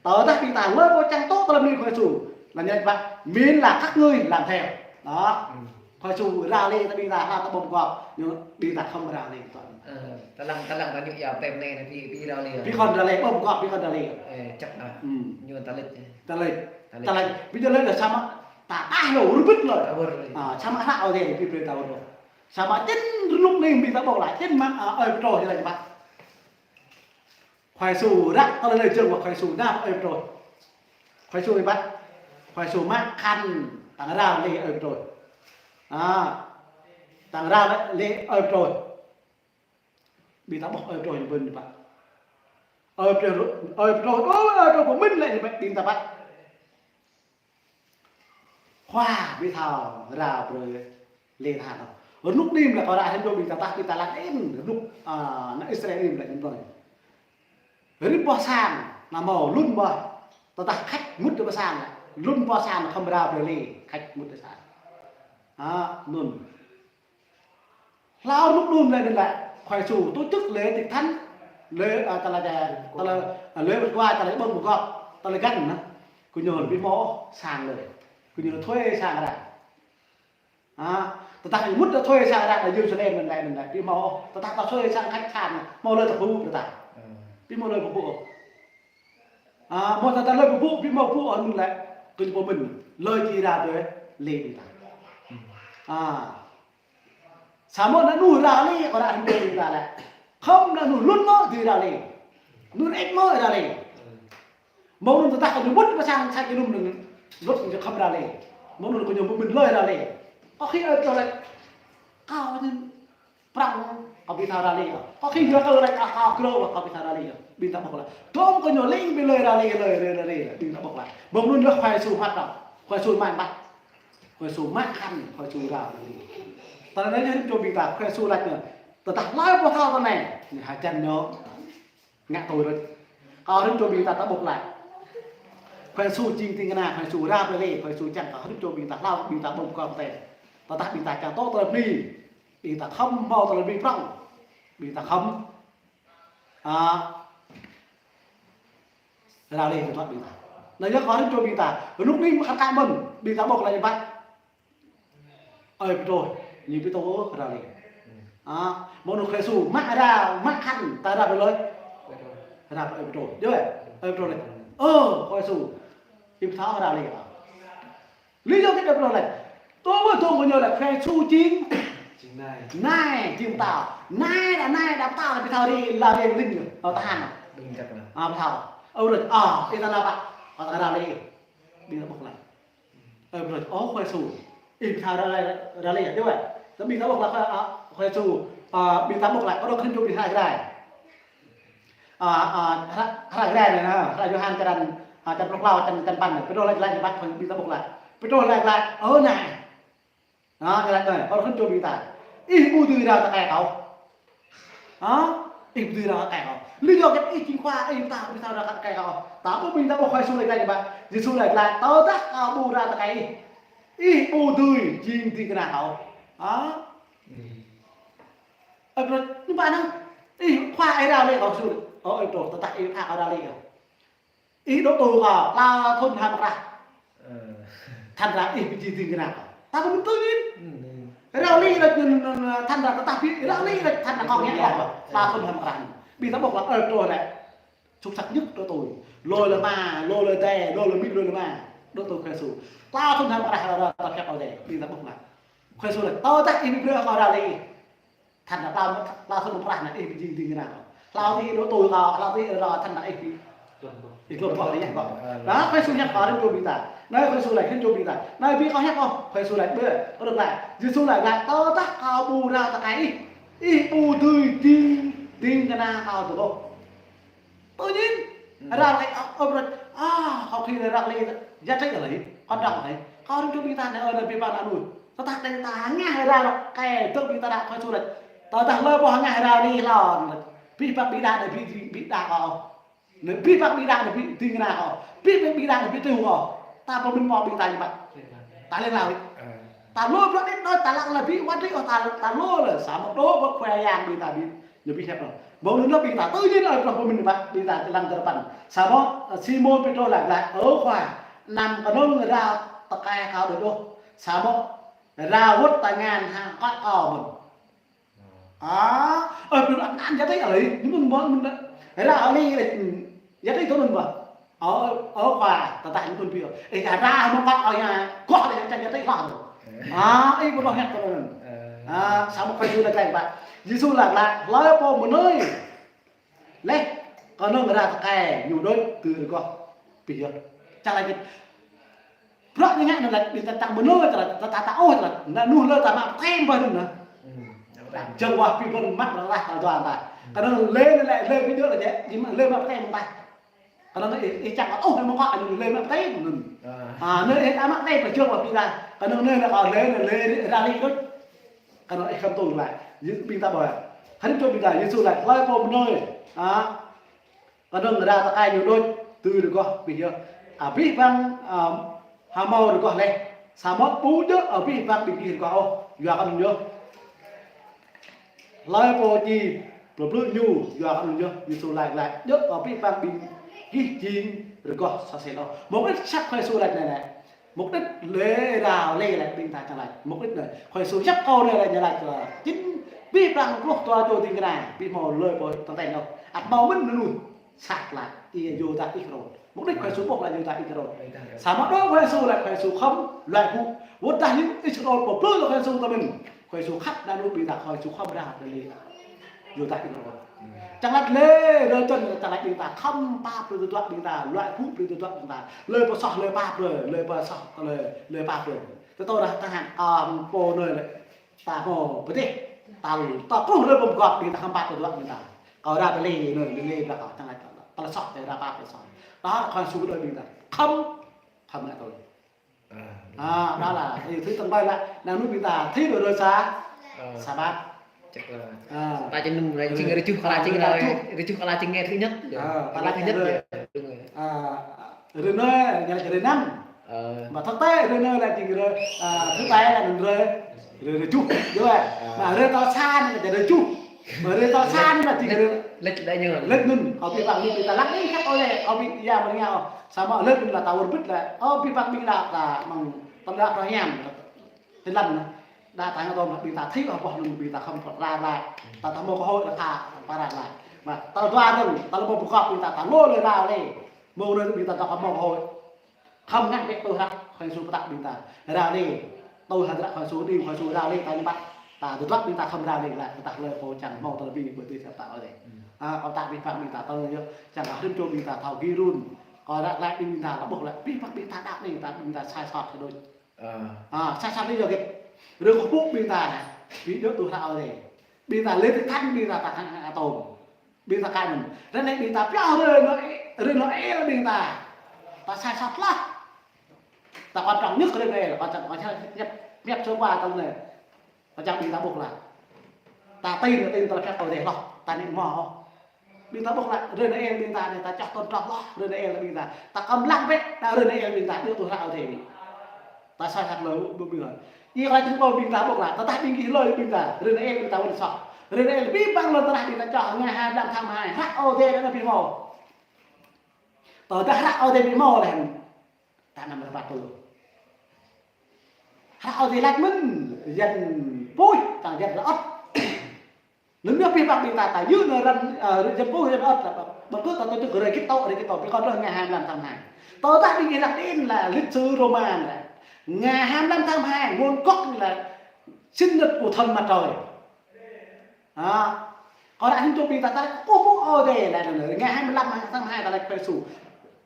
Tơdah ƀing ta, hlơi pô čang hmâo tơlơi bơni Khua Yêsu. Là như vậy, miễn là các ngươi làm theo. Đó. Khua Yêsu rao lĕ ta ƀing ta, hlak ta ƀơ̆ng gop, ñu ƀing ta khŏm rao lĕ tuan. Ơ, ta lăng, ta lăng ta ñu yap tem ne, na pi, pi rao lĕ. Pi khŏm rao lĕ, ƀơ̆ng gop, pi khŏm rao lĕ. Ơ, čăk ah. Ñu ta lĕ. Ta lĕ. Ta lĕ. Ta lĕ. Ƀing ta lĕ ta samơ̆ ta tah lô, rơbit lô. Ta wơr lĕ. Ah, samơ̆ hlak ôh dêh, pi brơi ta wơr lô. Samơ̆ čin rơnŭk anai ƀing ta ƀuh laih, čin mă, ah, ơi Pêtrôs ñu laĭ mă. Khua Yêsu ră, tơlơi lĕ jơ̆ng mă Khua Yêsu nao ơi Pêtrôs. Khua Yêsu mă. Khua Yêsu mă khăn, tăng rao lĕ ơi Pêtrôs. Ah, tăng rao lĕ ơi Pêtrôs. Ƀing ta ƀuh ơi Pêtrôs ñu ƀơ̆n ñu ƀă. Ơi Pêtrôs, ơi Pêtrôs, ơ, ơi Pêtrôs pơmĭn lĕ ñu ƀă, ƀing ta ƀă. Khua ƀing thâo rao brơi lĕ tha nao. Rơnŭk anai lĕ kâo ră hĭn dŏ ƀing ta tah ƀing ta lăng in rơnŭk, ah, ană Israel anai lĕ ñu ƀơ̆n. Rĭm boh sang, nao hmâo lŭn boh, tơdah khách mŭt dŏ pơ sang, lŭn boh sang khŏm rao brơi lĕ, khách mŭt dŏ sang. Ah, anŭn. Hlâo rơnŭk anŭn lĕ, anŭn lĕ, Khua Yêsu tổ chức lễ tiệc thánh, lễ, à, ta lĕ, ta lĕ, à, lễ vượt qua, ta lĕ ƀơ̆ng gop, ta lĕ găn anŭn. Gơñu ƀu hmâo sang lơi. Gơñu thuê sang arăng. À, tơdah mŭt ta thuê sang arăng, ta Yêrusalem anŭn lĕ, anŭn lĕ. Ƀu hmâo, tơdah ta thuê sang khách sạn, hmâo lơi ta pơpŭ, tơdah. Ƀu hmâo lơi pơpŭ. À, hmâo tơdah lơi pơpŭ, ƀu hmâo pơpŭ, anŭn lĕ. Gơñu pơmĭn, lơi či rao brơi lĕ ƀing ta. À. Samơ̆ anŭn rao lĕ, kâo ră hĭn dŏ ƀing ta lĕ. Khŏm anŭn lŭn mơ̆ či rao lĕ. Anŭn ĕč mơ̆ rao lĕ. Mơ̆ng anŭn tơdah kâo ñu mŭt pơ sang, sang jơnum anŭn, lŭn ñu khŏm rao lĕ. Mơ̆ng anŭn kâo ñu mŭt mĭn lơi rao lĕ. Kâo khĭ ơi Pêtrôs lĕ. Kâo anŭn prăng kâo ƀu thâo rao lĕ. Kâo khĭ gơ̆ kâo lĕ, ah, kâo krô kâo ƀu thâo rao lĕ. Ƀing ta ƀuh laih. Dŏm kâo ñu lĕ ƀing lơi rao lĕ, lơi, lơi, lơi, lơi. Ƀing ta ƀuh laih. Mơ̆ng anŭn lĕ Khua Yêsu mă đŏ. Khua Yêsu mă mă. Khua Yêsu mă khăn, Khua Yêsu rao. Tơlơi anai ñu rĭm čô ƀing ta, Khua Yêsu laĭ ñu, tơdah hlơi pô thâo tơlơi anai, ñu hơjăn ñu ngă tui rơ̆t. Kâo rĭm čô ƀing ta ta ƀuh laih. Khua Yêsu jing ding kơna, Khua Yêsu rao brơi lĕ, Khua Yêsu čang kơ rĭm čô ƀing ta hlâo, ƀing ta ƀơ̆ng gop tĕ. Tơdah ƀing ta čang tŏ tơlơi bơni, ƀing ta khŏm hmâo tơlơi bơni prŏng. Ƀing ta khŏm, à, rao lĕ tơlơi ƀing ta. Anai yơh kâo rĭm čô ƀing ta. Rơnŭk anai mă khăn kă mơ̆n, ƀing ta ƀuh laih ñu ƀă. Ơi Pêtrôs, ñu Pêtrôs rao lĕ. À, mơ̆ng anŭn Khua Yêsu mă rao, mă khăn, ta rao brơi lơi. Rao brơi ơi Pêtrôs. Djơ̆, ơi Pêtrôs lĕ. Ơ, Khua Yêsu, ih ƀu thâo rao lĕ. Lý do cái Pêtrôs lĕ. Tơl mơ̆ tơl kơ ñu lĕ Khua Yêsu jing. Jing nai. Nai, jing pơtao. Nai đa, nai đa pơtao đa ƀu thâo ră, rao lĕ ling ñu. Ơ, tơhan. Đơ̆ng čăk anŭn. À, pơtao. Ơ, rơ̆t, à, ih ta nao pă. Kâo ta rao lĕ. Ƀing ta ƀuh laih. Ơ, ƀu thâo, ơ, Khua Yêsu. Ih ƀu thâo ră, ră, ră lĕ, djơ̆ wơ̆t. Tơdah ƀing ta ƀuh laih, ơ, Khua Yêsu, ơ, ƀing ta ƀuh laih, kâo dŏ khĭn čô ƀing ta rai. Ơ, ơ, hră, hră rai anai, hră Yôhan črăn, ơ, črăn pluh klâo, črăn, črăn păn, Pêtrôs laĭ glaĭ, ƀing ta ƀuh laih. Pêtrôs laĭ glaĭ, ơ, anai. Ơ, ñu laĭ anai, kâo dŏ khĭn čô ƀing ta. Ih ƀu dưi rao tơkai kâo. Hă? Ih ƀu dưi rao tơkai kâo. Lý do kơ ih jing khua, ih ƀu thâo, ƀu thâo rao tơkai kâo. Ta ƀuh ƀing ta ƀuh Khua Yêsu laĭ glaĭ ƀă. Yêsu laĭ glaĭ, tơdah kâo ƀu rao tơkai ih, ih ƀu dưi jing ding kơna kâo. Hă? Ơ, Pêtrôs, ñu ƀă anŭn. Ih khua ih rao lĕ kâo Yêsu. Ơ, ơ, Pêtrôs, tơdah ih ƀu thâo kâo rao lĕ kâo. Ih dŏ tui kâo, klao thŭn hăng mơkrah. Ơ. Than ră ih ƀu jing ding kơna kâo. Ta ƀu mĭn tui ih. Ơ. Rao lĕ lĕ, than ră tơdah ƀu, rao lĕ lĕ, than ră kâo ngă lĕ. Klao thŭn hăng mơkrah. Ƀing ta ƀuh laih, ơ, Pêtrôs lĕ. Sŭk săk ñŭk dŏ tui. Lơi lơ ma, lơi lơ dê, lơi lơ mĭt, lơi lơ ma. Dŏ tui Khua Yêsu. Klao thŭn hăng mơkrah ră, ră, ta kĕp ôh dê. Ƀing ta ƀuh laih. Khua Yêsu laĭ, tơdah ih ƀu brơi kâo rao lĕ. Than ră klao, klao thŭn mơkrah anai ih ƀu jing ding kơna kâo. Hlâo tui ih dŏ tui kâo, hlâo tui ih rao than ră ih ƀu. Ih glŏm boh, ih ñăk boh. Anai Khua Yêsu ñăk kơ rĭm čô ƀing ta. Anai Khua Yêsu laĭ rĭm čô ƀing ta. Anai ƀing kâo ñăk ôh, Khua Yêsu laĭ ƀĕ. Rơ̆t laih. Yêsu laĭ glaĭ, tơdah kâo ƀu rao tơkai ih, ih ƀu dưi ding, ding kơna kâo dơ̆ng ôh. Tự nhiên. Rao glaĭ, ơ, ơ, rơ̆t. À, kâo khĭ rao glaĭ, giá trị là gì? Quan trọng là gì? Kâo rĭm čô ƀing ta anai, ơ, anai ƀing ta anai. Tơdah ta hơngah rao, kơ tơdah ƀing ta rao Khua Yêsu laĭ. Tơdah hlơi pô hơngah rao anai hlâo. Ƀing ta ƀu đaŏ anai ƀu, ƀu đaŏ kâo. Anai ƀing ta ƀu đaŏ anai ƀu ding kơna kâo. Ƀing ta ƀu đaŏ anai ƀu tui kâo. Ta pơmĭn mơ̆ ƀing ta ñu ƀă. Ta lĕ hlâo. Ơ. Ta lu bruă đĭ đôč, ta lăng lĕ ƀu wơ̆t đĭ ôh, ta, ta lu lĕ, samơ̆ dŏ ƀơi Khua Yang ƀing ta ƀu, ñu ƀu hiăp ôh. Mơ̆ng anŭn ƀing ta tui anŭn ôh, ƀuh pơmĭn ƀă, ƀing ta lăng tơlơi pơpă. Samơ̆, ơ, Simôn Pêtrôs laĭ glaĭ: Ơ Khua, anăm kơnơ̆ng rao tơkai kâo đôč ôh, samơ̆ rao wơ̆t tơngan hăng kŏ kâo mơ̆n. A, ơ, ƀing anŭn anăn jăk tih alih, ñu mơ̆n ƀuh, mơ̆n dah. Ră alih lĕ, jăk tih tui anŭn ƀuh. Ơ, ơ, Khua, tơdah ñu tui ƀiă. Ơ, ya ră mơ̆n kŏ, ơ, ya, goh lĕ čang jăk tih hloh. A, ih, ƀu hloh hiăp tui anŭn. A, samơ̆ Khua Yêsu laĭ glaĭ ƀă. Yêsu laĭ glaĭ, hlơi pô mơnuih leh kơnơ̆ng rao tơkai ñu đôč tui rơgoh abih yơh. Čang laĭ git. Bruă ñu ngă anŭn laĭ, ƀing ta tơ̆ng mơnuih ta laĭ, ta, ta, ta ôh ta laĭ, anŭn lu lĕ ta mă pơtĕm ƀơi anŭn anai. Jơ̆ng wah pĭ ƀơ̆n mă rơlah ta dua ta. Kơnơ̆ng lĕ, lĕ, lĕ, lĕ ƀu djơ̆ laĭ, ih mă lĕ mă pơtĕm ta. Kơnơ̆ng ih, ih čang ôh, ih mă kŏ anŭn lĕ mă pơtĕm anŭn. A, anŭn ih mă pơtĕm pơ jơ̆ng wah pĭ ta. Kơnơ̆ng anŭn lĕ kâo lĕ, lĕ, lĕ, ră lĕ đôč. Kơnơ̆ng ih khŏm tui laĭ. Yê-, ƀing ta ƀuh. Hơdip čô ƀing ta, Yêsu laĭ, hlơi pô mơnuih. A, kơnơ̆ng rao tơkai ñu đôč tui rơgoh abih yơh. Abih bang, ơ, hơmâo rơgoh laih. Samơ̆ ƀu djơ̆ abih bang ƀing gih rơgoh ôh. Yua kơ anŭn yơh. Hlơi pô či pơblư̆ ñu, yua kơ anŭn yơh, Yêsu laĭ glaĭ, djơ̆ abih bang ƀing gih jing rơgoh sosel ôh. Mục đích sat Khua Yêsu laĭ anai anai. Mục đích lĕ rao lĕ laĭ ƀing ta čang laĭ. Mục đích anai, Khua Yêsu hiăp kâo anai laĭ ñu laĭ kơ jing abih bang pluh dua čô ding kơna, ƀu hmâo hlơi pô tơnten ôh. Ăt hmâo mơ̆n anŭn. Sat laĭ, ih Yuđa Iskariôt. Mục đích Khua Yêsu ƀuh laĭ Yuđa Iskariôt. Samơ̆ dŏ Khua Yêsu laĭ Khua Yêsu khŏm laĭ ƀu. Wơ̆t dah Yuđa Iskariôt pơblư̆ laĭ Khua Yêsu tơmĭn. Khua Yêsu khăp anŭn ƀing ta, Khua Yêsu khŏm rao tơlơi Yuđa Iskariôt. Čang laĭ lĕ, rơčon čang laĭ ƀing ta khŏm pap brơi tơdruă ƀing ta, laĭ ƀu brơi tơdruă ƀing ta. Hlơi pô soh hlơi pap brơi, hlơi pô soh hlơi, hlơi pap brơi. Tơdah tơhăng, ơ, pô anai lĕ. Ta hmâo pơdih, ta, ta truh lĕ pơmơgop ƀing ta khŏm pap tơdruă ƀing ta. Kâo ră tơlơi anai, tơlơi ƀlak kâo čang laĭ, tơlơi soh, tơlơi ră pap tơlơi soh. Tơdah Khua Yêsu đuaĭ ƀing ta khŏm, khŏm ngă tui. A, đó là, ơ, thứ tơ̆ng ƀai lĕ, anŭn ƀing ta, thứ ƀơi rơsa, Sabat. Čang laĭ. A. Ta čang nŭn laĭ, jing rơjuh kơ laĭ, jing rơjuh kơ laĭ, jing ngày thứ nhất. A, kơ laĭ thứ nhất. A, rơ anai, ñu laĭ rơ năm. Ơ. Mă thực tế rơ anai laĭ jing rơ, a, thứ bảy laĭ anŭn rơ, rơ, rơjuh, yơh. A. Mă rơ tal sa anŭn laĭ rơjuh. Mă rơ tal sa anŭn laĭ jing rơ. Lịch, lịch lĕ ñu. Lịch anŭn, kâo ƀu pơmĭn ƀing ta lăng ih khăp ôh lĕ, kâo ƀu ia mơ̆n ngă. Samơ̆ lịch anŭn laĭ ta wơr bĭt laĭ. Ơ, ƀing ƀing laĭ ta mơ̆ng tơlơi rơhiam. Tơlơi anŭn. Đa ta ngă tơm ƀing ta thâo ƀuh anŭn ƀing ta khŏm pơră laĭ. Ta ta hmâo cơ hội laĭ ta pơră laĭ. Mă, tal dua anŭn, tal ƀuh pơkŏp ƀing ta, ta lu lĕ rao lĕ. Mơ̆ng anŭn ƀing ta ta hmâo cơ hội. Khŏm ngă bĕ tui hră Khua Yêsu pơtă ƀing ta. Rao lĕ. Tui hăng hră Khua Yêsu, đĭ Khua Yêsu rao lĕ ta ñu ƀă. Ta tơdruă ƀing ta khŏm rao lĕ laĭ, tơdah hlơi pô čang hmâo tơlơi ƀing ƀơi tui sat ta ôh lĕ. A, kâo pơtă ƀing ƀing ta tui yơh, čang kơ rĭm čô ƀing ta thâo gir run. Kâo ră laĭ ƀing ta ta ƀuh laĭ, ƀing ƀing ta đaŏ anai ta ƀing ta sai sót kơ đôč. Ơ. A, sai sót anai yơh git. Rơkâo pŭ ƀing ta anai. Ƀu djơ̆ tui hră ôh lĕ. Ƀing ta lĕ tơkhan ƀing ta ta khan atôm. Ƀing ta khan mơ̆n. Ră anai ƀing ta pioh rơ Nôel, rơ Nôel ƀing ta. Ta sai sót laih. Ta quan trọng nhất rơ Nôel, quan trọng, quan trọng nhất, nhất số qua tơl anai. Quan trọng ƀing ta ƀuh laih. Ta tin, ta tin tơlơi pioh kơ Ơi Adai hloh, ta anai hmâo. Ƀing ta ƀuh laih, rơ Nôel ƀing ta anai, ta čoh tôn trọng hloh, rơ Nôel ƀing ta. Ta khŏm lăng bĕ, ta rơ Nôel ƀing ta, djơ̆ tui hră Ơi Adai. Ta sai sót lơi, ƀu ƀing ơi. Ia kơ laĭ čang ƀuh ƀing ta ƀuh laih, tơdah ƀing gih lơi ƀing ta, rơ Nôel ƀing ta wơ̆t soh. Rơ Nôel ƀing ƀing lŏn tơnah ƀing ta čoh, ngày hai mươi lăm tháng mười hai, hră Ơi Adai anŭn ƀu hmâo. Tơdah hră Ơi Adai ƀu hmâo laih, ta anăm rơbat tui. Hră Ơi Adai laĭ mơ̆n, Yuan puih, tang Yuan rơŏt. Anŭn yơh ƀing ƀing ta, ta yua anŭn răn, ơ, Yuan puih Yuan rơŏt laih, ƀơi kơ ta tổ chức rơi kit tŏ, rơi kit tŏ, ƀing kâo laih ngày hai mươi lăm tháng hai. Tơdah ƀing gih lăng tin laĭ lịch sử Rôma laĭ. Ngày hai mươi lăm tháng hai, nguồn gốc là sinh nhật của thần mặt trời. Đó. Kâo ră anŭn čô ƀing ta, ta ră kơ ƀuh Ơi Adai laĭ anŭn, ngày hai mươi lăm tháng hai ta laĭ Khua Yêsu.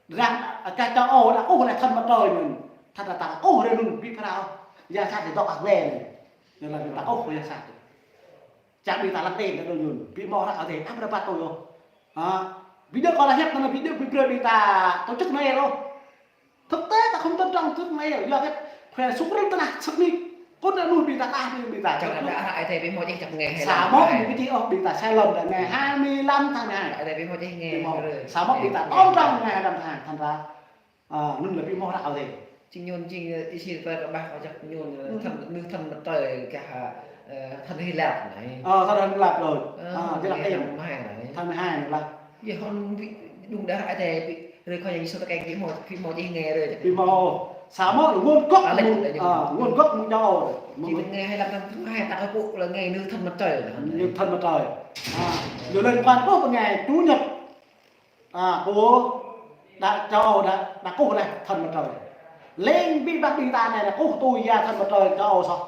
Răng, ơ, čar châu Âu ră kơ laĭ thần mặt trời anŭn. Thật là ta ră kơ rơi anŭn ƀu phrâo. Yang sat dŏ kơ lĕ anŭn. Anŭn laĭ ta kơ yang sat. Čang ƀing ta lăng tin laĭ anŭn. Ƀu hmâo hră Ơi Adai, ăt rơbat tui ôh. Hă? Ƀu djơ̆ kâo laĭ hiăp anŭn, ƀu djơ̆ ƀu brơi ƀing ta tổ chức Noel ôh. Thực tế ta khŏm tôn trọng tổ chức Noel, yua kơ Khua Yêsu rŏng tơnah sĭt nik. Kơ anŭn ƀing ta kah ƀing ta. Čang laĭ hră Ơi Adai ƀu hmâo čih čang ngày hai mươi lăm tháng hai. Samơ̆ ƀu čih ôh ƀing ta sai lầm là ngày hai mươi lăm tháng hai. Hră Ơi Adai ƀu hmâo čih ngày. Ƀu hmâo. Samơ̆ ƀing ta tôn trọng ngày hai mươi lăm tháng hai, thành ra, ơ, anŭn lĕ ƀu hmâo hră Ơi Adai. Či ñu jing, ơ, ih sĭ pơ rơbah kơ čăk ñu, ơ, thăn, nư thăn mơtơi kơ ha, ơ, thăn Hy Lạp anai. Ơ, thăn Hy Lạp đôč. Ơ, ơ, tơlơi anai. Thăn mơtơi anai. Thăn mơtơi anai lah. Yơh hŏn ƀing đung đah ră tê, ƀing, rơi kơ Yang Yêsu tơkeng ƀing hmâo, ƀing hmâo čih nge rơi. Ƀing hmâo, samơ̆ nguồn gốc, ơ, nguồn gốc mơ̆ng djŏp. Či ƀing nge hai lăm thăn mơtơi anai ta kơ pŭ lĕ nge nư thăn mơtơi. Nư thăn mơtơi. Ơ, ñu lĕ quan tố ƀing nge Chủ nhật. Ơ, kơ đa châu Âu đa, đa kơ lĕ thăn mơtơi. Lĕ ƀing ƀăng ƀing ta anai đa kơ tui ya thăn mơtơi châu Âu soh.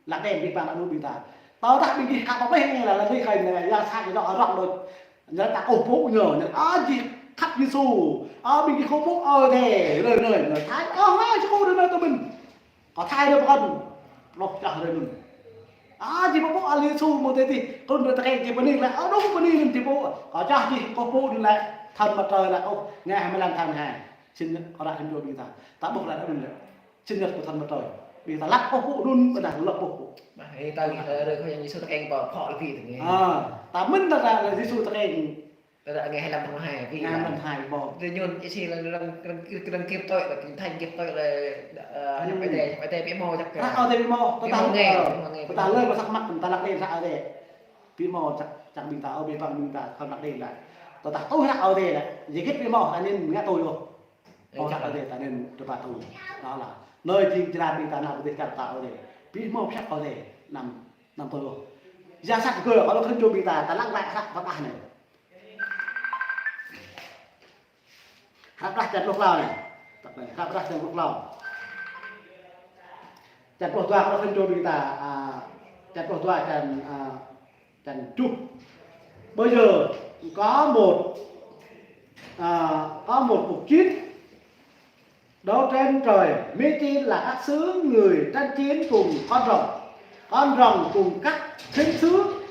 Lăk đen ƀing ƀăng đa đu ƀing ta. Tơdah ƀing gih khăp ƀơi anai lĕ, lĕ ƀing khơi anai, ya sat ñu dŏ rŏk đôč. Ñu ta kơ pŭ ñu, ñu, ơ, jing khăp Yêsu. Ơ, ƀing gih kơ pŭ, ơ, đe, rơi, rơi, rơi. Thai, ơ, ha, Yêsu rơi, rơi tơ ƀing. Kơ thai rơi pơkŏn. Lŏh čah rơi mơ̆n. Ơ, či pơpŭ ăl Yêsu mơ̆ tê tih. Kơ rơi tơkeng či pơni lĕ. Ơ, đôč pơni anŭn či pŭ. Kơ čah či kơ pŭ anŭn lĕ. Thăn mơtơi lĕ. Ơ, nge hai lăm thăn hai. Sĭt kơ ră hơnŭn ƀing ta. Ta ƀuh lĕ anŭn lĕ. Sĭt kơ thăn mơtơi. Ƀing ta lăp kơ pŭ anŭn, ƀing ta lăp kơ pŭ. Ƀă, ih ta rơi kơ Yang Yêsu tơkeng pơ phŏ lĕ ƀing ta nge. Ơ, ta mĭn ta ră Yêsu tơkeng. Tơ ră nge hai lăm thăn hai, ƀing nge hai lăm thăn hai ƀu. Tơ ñu ih sĭ lăng, lăng, lăng, lăng kip tơi lĕ, kinh thánh kip tơi lĕ, ơ, hmm, hiăp Ơi Adai, hiăp Ơi Adai ƀu hmâo čăk. Ră Ơi Adai ƀu hmâo, ƀu hmâo nge, ơ, ƀu hmâo nge. Tơdah lơi mă sắc mắc, ta lăk đen ră Ơi Adai. Ƀu hmâo čăk, čăk ƀing ta, ơ, ƀing ƀăng ƀing ta, khŏm lăk đen lĕ. Tơdah tui ră Ơi Adai lĕ, yơh git ƀu hmâo, ta anŭn ngă tui yơh. Ơ, ră Ơi Adai, ta anŭn tơpă tui. Đó là nơi jing jơlan ƀing ta nao pơ dêh čar ta Ơi Adai. Ƀu hmâo pơhiăp Ơi Adai, anăm, anăm tui yơh. Ya sat gơ̆, kơ lŏ khĭn čô ƀing ta, ta lăng glaĭ hră pơdah anai. Hră pơdah črăn pluh klâo anai. Hră pơdah črăn pluh klâo. Črăn pluh dua kơ khĭn čô ƀing ta, ơ, črăn pluh dua črăn, ơ, črăn tơjuh. Bây giờ có một, ơ, có một cuộc chiến đấu trên trời, Mỹ Tin là các xứ người tranh chiến cùng con rồng. Con rồng cùng các thánh xứ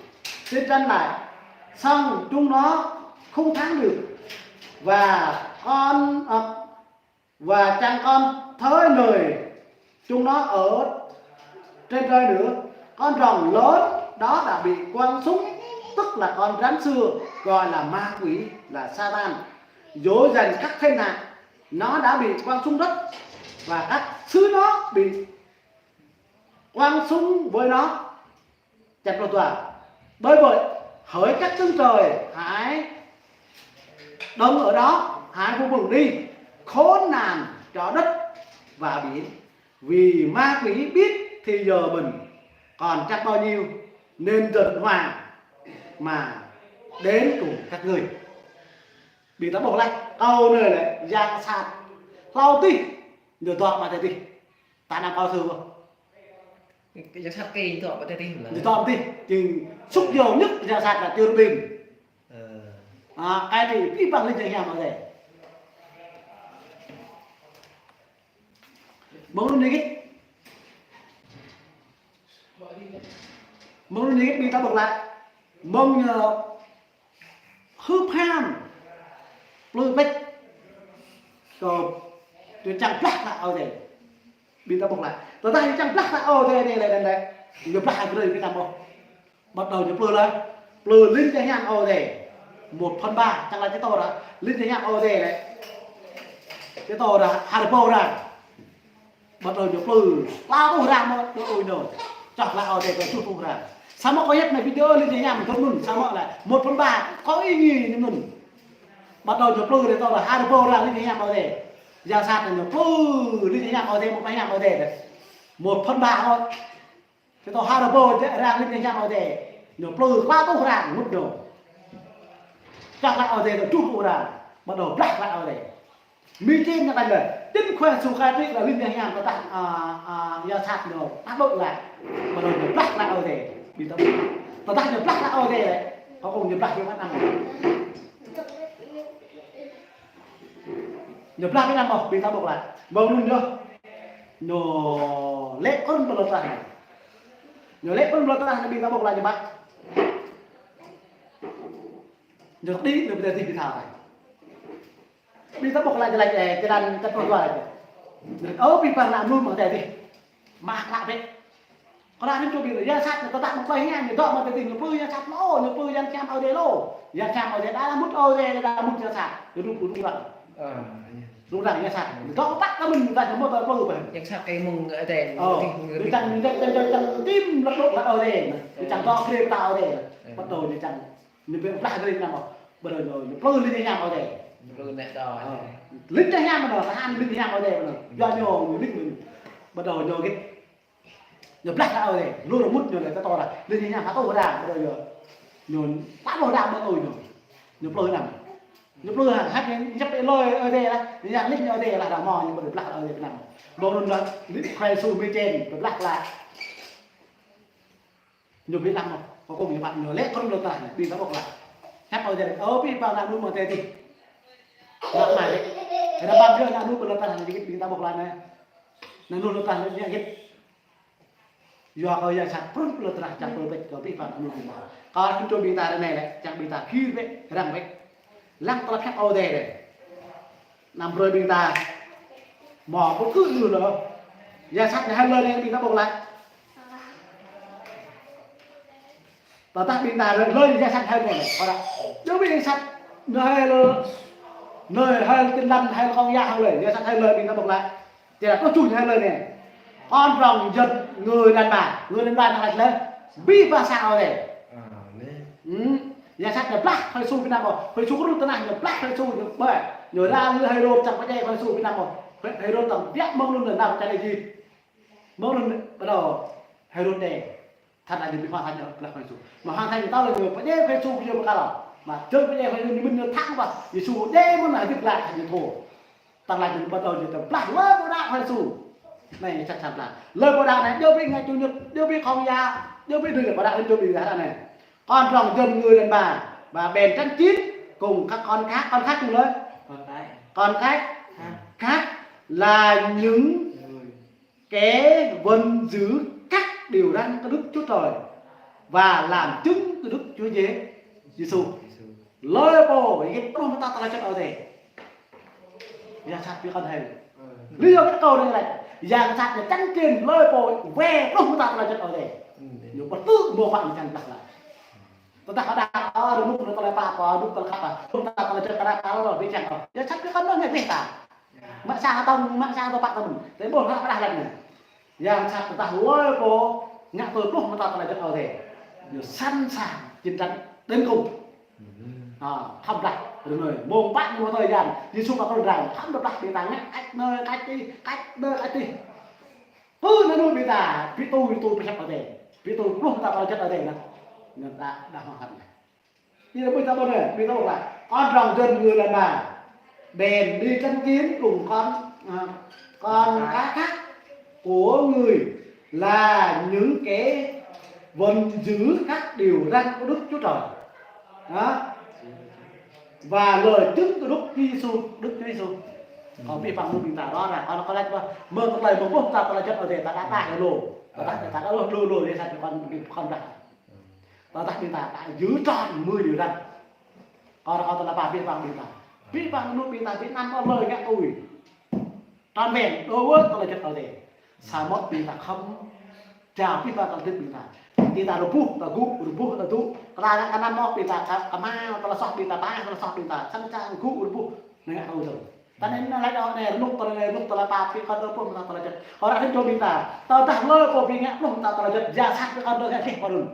chiến tranh lại, song chúng nó không thắng được. Và con, à, và chẳng còn thới nơi chúng nó ở trên trời nữa. Con rồng lớn đó đã bị quăng xuống, tức là con rắn xưa, gọi là ma quỷ, là Satan, dỗ dành các thiên hạ. Nó đã bị quăng xuống đất và các xứ nó bị quăng xuống với nó. Chapter dua. Bởi vậy, hỡi các tướng trời, hãy đứng ở đó, hãy vui mừng đi, khốn nạn cho đất và biển, vì ma quỷ biết thì giờ mình còn chắc bao nhiêu, nên giận họa mà đến cùng các ngươi. Ƀing ta ƀuh laih, kâo anai lĕ, yang sat. Hlâo adih, ñu dŏ mă tơdih. Ta anăm kâo thơ ƀuh. Yang sat kơ ñu dŏ mă tơdih lĕ. Ñu dŏ mă tơdih, jing xúc dầu nhất yang sat là cherubim. Ơ. Ơ, cai trị ƀing ƀăng linh jang hiam Ơi Adai. Mơ̆ng anŭn ñu git. Mơ̆ng anŭn ñu git ƀing ta ƀuh laih. Mơ̆ng ñu hưp ham. Plư pĕč. Kơ, kơ čang blah hlak Ơi Adai. Ƀing ta ƀuh laih. Tơdah ñu čang blah hlak Ơi Adai anai lĕ, anai lĕ. Ñu blah hơdrơi ƀing ta ƀuh. Bắt đầu ñu plư laih. Plư linh jang hiam Ơi Adai. Một phần ba, čang laĭ čih tơlơi, linh jang hiam Ơi Adai lĕ. Čih tơlơi, ha rơbâo arăng. Bắt đầu ñu plư, klâo rơtuh arăng mơ̆, ƀu ơi ñu. Čang laĭ Ơi Adai kơ tơjuh rơtuh arăng. Samơ̆ kâo hiăp anai video linh jang hiam dŏ anŭn, samơ̆ lĕ, một phần ba, kâo ih ngă ñu anŭn. Bắt đầu ñu plư, čih tơlơi, ha rơbâo arăng linh jang hiam Ơi Adai. Yang sat ñu plư, linh jang hiam Ơi Adai, một phần ba hiam Ơi Adai. Một phần ba thôi. Čih tơlơi ha rơbâo arăng linh jang hiam Ơi Adai. Ñu plư klâo rơtuh arăng mŭt ñu. Čang laĭ Ơi Adai kơ tơjuh rơtuh arăng. Bắt đầu blah hlak Ơi Adai. Mỹ Tin ñu laĭ lĕ, chính quyền Yêsu Christ là linh jang hiam tơdah, ơ, ơ, yang sat ñu, ta đôč laih. Bắt đầu ñu blah hlak Ơi Adai. Ƀing ta ƀuh. Tơdah ñu blah hlak Ơi Adai lĕ, kâo kơ ñu blah ƀing ta anăm. Ñu blah ƀing ta ƀuh, ƀing ta ƀuh laih. Mơ̆ng anŭn yơh. Ñu lĕ kơ rơnŭk pơlŏn tơnah anai. Ñu lĕ kơ rơnŭk pơlŏn tơnah anai ƀing ta ƀuh laih ñu ƀă. Ñu đĭ, ñu ƀu tơdih ƀing ta laih. Ƀing ta ƀuh laih, laih, ơ, črăn, črăn pluh dua laih. Ơ, ƀing ƀăng anŭn mơ̆ng tơdih. Mă hlak bĕ. Kơ ră anai čô ƀing yang sat ñu tơdah mơ̆ng tơlơi hiam, ñu dŏ mă tơdih, ñu plư yang sat lô, ñu plư yang hiam Ơi Adai lô. Yang hiam Ơi Adai đa mŭt Ơi Adai, đa mŭt yang sat. Ñu đŭk, đŭk, đŭk. Ơ, yơh. Rŭng răng ñu sat. Dŏ păk kơ mơ̆n, ta ñu mơ̆ ta plư pơ. Ñu sat kơ mơ̆ng adai. Ơ, ñu čang, ñu čang, čang, čang, čang tim lăk lŏk lăk adai. Ñu čang dŏ krê ta adai. Ơ. Bắt đầu ñu čang, ñu bĕ blah adai ñu năm ôh. Bắt đầu ñu, ñu plư lĭn ñu hiam adai. Plư nĕ dŏ. Ơ. Lĭn ñu hiam anŭn, ta hăng lĭn ñu hiam adai anŭn. Yua ñu, ñu lĭn mơ̆n. Bắt đầu ñu git. Ñu blah ta adai, lu rơmut ñu lĕ ta tŏ ră. Lĭn ñu hiam hơtŭ hơdang, ƀu djơ̆ ñu. Ñu pă ƀu hơdang ƀu tui ñu. Ñu plư năm. Ñu plư hăng, hăng ñu djăp lơi adai lah. Ñu hiam lĭn ñu adai lah, ră mơ̆ ñu ƀu blah adai năm. Mơ̆ng anŭn lah, lĭn Khua Yêsu mơčen, ƀu blah lah. Ñu ƀu năm mơ̆, kơ kông ñu pă ñu lĕ kơ anŭn lơ tah, ƀing ta ƀuh lah. Hiăp adai, ơ, ƀing ƀing ană mơnuih mơ̆ tê tih. Ngă mai. Kơ ană ƀing ƀing ană mơnuih ƀu lơ tah, ñu git ƀing ta ƀuh lah anai. Ană mơnuih lơ tah, ñu git. Yua kơ yang sat prŭn plư tơnah čang plư pĕč kơ abih bang mơnuih mơ̆n. Kơ hăng čô ƀing ta ră anai lĕ, čang ƀing ta gir bĕ, răng bĕ. Lăng tơlơi pơhiăp adai đơi. Anăm brơi ƀing ta. Mơ̆ pơkư̆ lu lơ. Yang sat ñu hơl lơi anai ƀing ta ƀuh laih. Tơdah ƀing ta rơ̆ lơi yang sat hơl anai. Kơ ră. Djơ̆ ƀing yang sat ñu hơl, ñu hơl tin lành, hơl kông yă hơl lơi. Yang sat hơl lơi ƀing ta ƀuh laih. Tơdah tơjuh ñu hơl lơi anai. Con rồng giận người đàn bà. Người đàn bà ñu laĭ lơi. Abih bang sa adai. Amen. Hmm. Yang sat ñu blah Khua Yêsu ƀing ta ƀuh. Khua Yêsu krŭl tơnah ñu blah Khua Yêsu ñu ƀơi. Ñu ră lơi Hêrôd čang pơdjai Khua Yêsu ƀing ta ƀuh. Hêrôd tơbiă mơ̆ng anŭn nao pơčah Êjip. Mơ̆ng anŭn bắt đầu Hêrôd đe. Thâo laĭ ñu ƀing Hoàng Thánh ñu blah Khua Yêsu. Mơ̆ Hoàng Thánh ñu thâo laĭ ñu pơdjai Khua Yêsu ñu pơkăl. Mơ̆ čơ̆ pơdjai Khua Yêsu ñu mĭn ñu thăng ƀă. Yêsu đe mơ̆n hơdip glaĭ ñu thâo. Tơl laĭ ñu bắt đầu ñu tơblah lơi pô đaŏ Khua Yêsu. Anai čăt čăt blah. Lơi pô đaŏ anai djơ̆ ƀing ngă ču ñŭt, djơ̆ ƀing kông yă, djơ̆ ƀing đưm lơi pô đaŏ Khua Yêsu ƀing ta anai. Con rồng giận người đàn bà và bèn tranh chiến cùng các con khác, con khác ñu lơi. Con cái. Con cái. Hả? Khác là những Người. Kẻ vẫn giữ các điều răn của Đức Chúa Trời và làm chứng của Đức Chúa Giê-, Giêsu. Giêsu. Lơi pô, yang pluh mơta tơlơi juăt adai. Yang sat ƀu kăn hơl. Ơ. Lý do các câu này là yang sat ñu chăn kiên lơi pô, wĕ pluh mơta tơlơi juăt adai. Ừ. Ñu pơtŭ mơ̆ pă ñu chăn blah laih. Tơdah kơ đa, ơ, rơnŭk rơnŭk tơlơi pă, pă, rơnŭk tơlơi khăp, ơ. Rơnŭk tơlơi juăt kơ đa, kơ đa, rơnŭk tơlơi juăt kơ đa. Yang sat ƀu kăn hơl ñu ƀĕ ta. Mă sa hơtông, mă sa hơtông pă tơmĕn. Tơdah ƀuh hă pơdah laih anai. Yang sat tơdah lơi pô ngă tui pluh mơta tơlơi juăt adai. Ñu sẵn sàng chiến tranh đến cùng. Hă, khăm blah, rơnŭk. Mơ̆ng pă ñu mơta yang, Yêsu pă kơ rơnŭk. Khăm blah ƀing ta ngă, kač anai, kač adih, kač anai, kač adih. Pơ anŭn ƀing ta, ƀu tui, ƀu tui pơhiăp adai. Ƀu tui pluh mơta tơlơi juăt adai anŭn. Anŭn ta, đa hăng hăng. Ƀing ta ƀuh anai, ƀing ta ƀuh lah. Con rồng giận người đàn bà bèn đi tranh chiến cùng con, à, con cái khác của người là những kẻ vẫn giữ các điều răn của Đức Chúa Trời. Đó. Và lời chứng của Đức Giêsu, Đức Chúa Giêsu. Kơ abih bang mơnuih ƀing ta đó là, kơ, kơ laĭ mơ̆, mơ̆ tơlơi mơ̆ng pluh mơta tơlơi juăt adai, ta đa đa lô. Ta đa, ta đa lô, lô, lô, để sanh con, con đa. Tơdah ƀing ta, ta giữ trọn mười điều răn. Kơ, kơ tơlơi pă abih bang ƀing ta. Abih bang mơnuih ƀing ta, ƀing anăm ôh lơi ngă tui. Trọn vẹn, đối với tơlơi juăt adai. Samơ̆ ƀing ta khăm, jao abih bang tơlơi hơdip ƀing ta. Ƀing ta rơbuh, ta gŭ, rơbuh, ta dŭ. Kơ ta, kơ anăm ôh ƀing ta, kơ, kơmă, tơlơi soh ƀing ta, pă, tơlơi soh ƀing ta. Sẵn sàng gŭ, rơbuh, anai ngă tui dơ̆ng. Ta anai, anai laĭ dŏ anai, rơnŭk tơlơi, rơnŭk tơlơi pă, ƀing kơ dŏ pluh mơta tơlơi juăt. Kơ ră hơdip čô ƀing ta. Tơdah lơi pô ƀing ngă pluh mơta tơlơi juăt, yang sat ƀing kơ dŏ ngă dih pơ anŭn.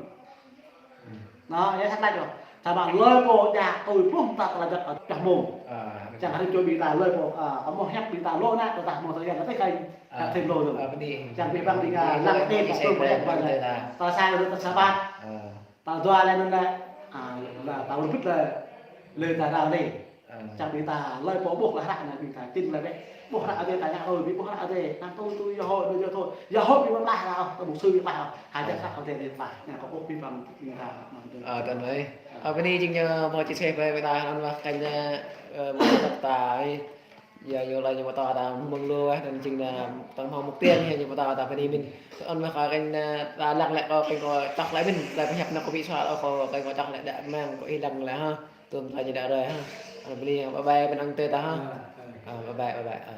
Anŭn, yang sat laĭ dŏ. Samơ̆ lơi pô djă tui pluh mơta tơlơi juăt, ơ, čah mông. Ơ, čang hơdip čô ƀing ta lơi pô, ơ, kơ mơ̆ hiăp ƀing ta lŏ anai, tơdah mơ̆ tơlơi juăt, tơlơi kơ, ơ, hiăp thim lŏ dŏ. Ơ, bơni. Čang abih bang ƀing ta, ơ, lăng tơlơi tơlơi pơhiăp ƀing ta. Tơlơi sa lơi tơlơi Sabat. Ơ. Tơlơi dua lĕ anŭn lĕ, ơ, lĕ ta wơr bĭt lĕ, lĕ ta rao lĕ. Ơ. Čang ƀing ta lơi pô ƀuh lah ră anai ƀing ta, čing lĕ bĕ. Ƀuh ră adai ta ngă tui, ƀuh ră adai, ngă tui tui, yơh hŏ, yơh hŏ. Yơh hŏ ƀing ƀuh lah ră, ta ƀuh sui ƀuh lah. Hơjăn ră adai lĕ lah. Ngă kơ ƀuh abih bang ƀing ta. Ơ, tơl anai. Ơ, bơni jing ñu mơ̆ chia sẻ ƀơi ƀơi ta, anŭn mơ̆ kơ ñu, ơ, mơ̆ ta, ơ, Yua, yua lơi ñu pơtô ta mơ̆ng lu, ơ, anŭn jing ta tơm hŏ mục tiêu ñu pơtô ta bơni mĭn. Anŭn mơ̆ kơ kơ ta lăng lĕ kơ kơ čŏk lĕ mĭn, lĕ pơhiăp anŭn kơ ƀing soh, kơ kơ čŏk lĕ đa mơ̆ng kơ ih lăng lĕ hă. Tơm ta ñu đa rơi hă. Anŭn bơni, bye bye, mĭn ang tê ta hă. Ơ, bye bye, bye bye, ơ.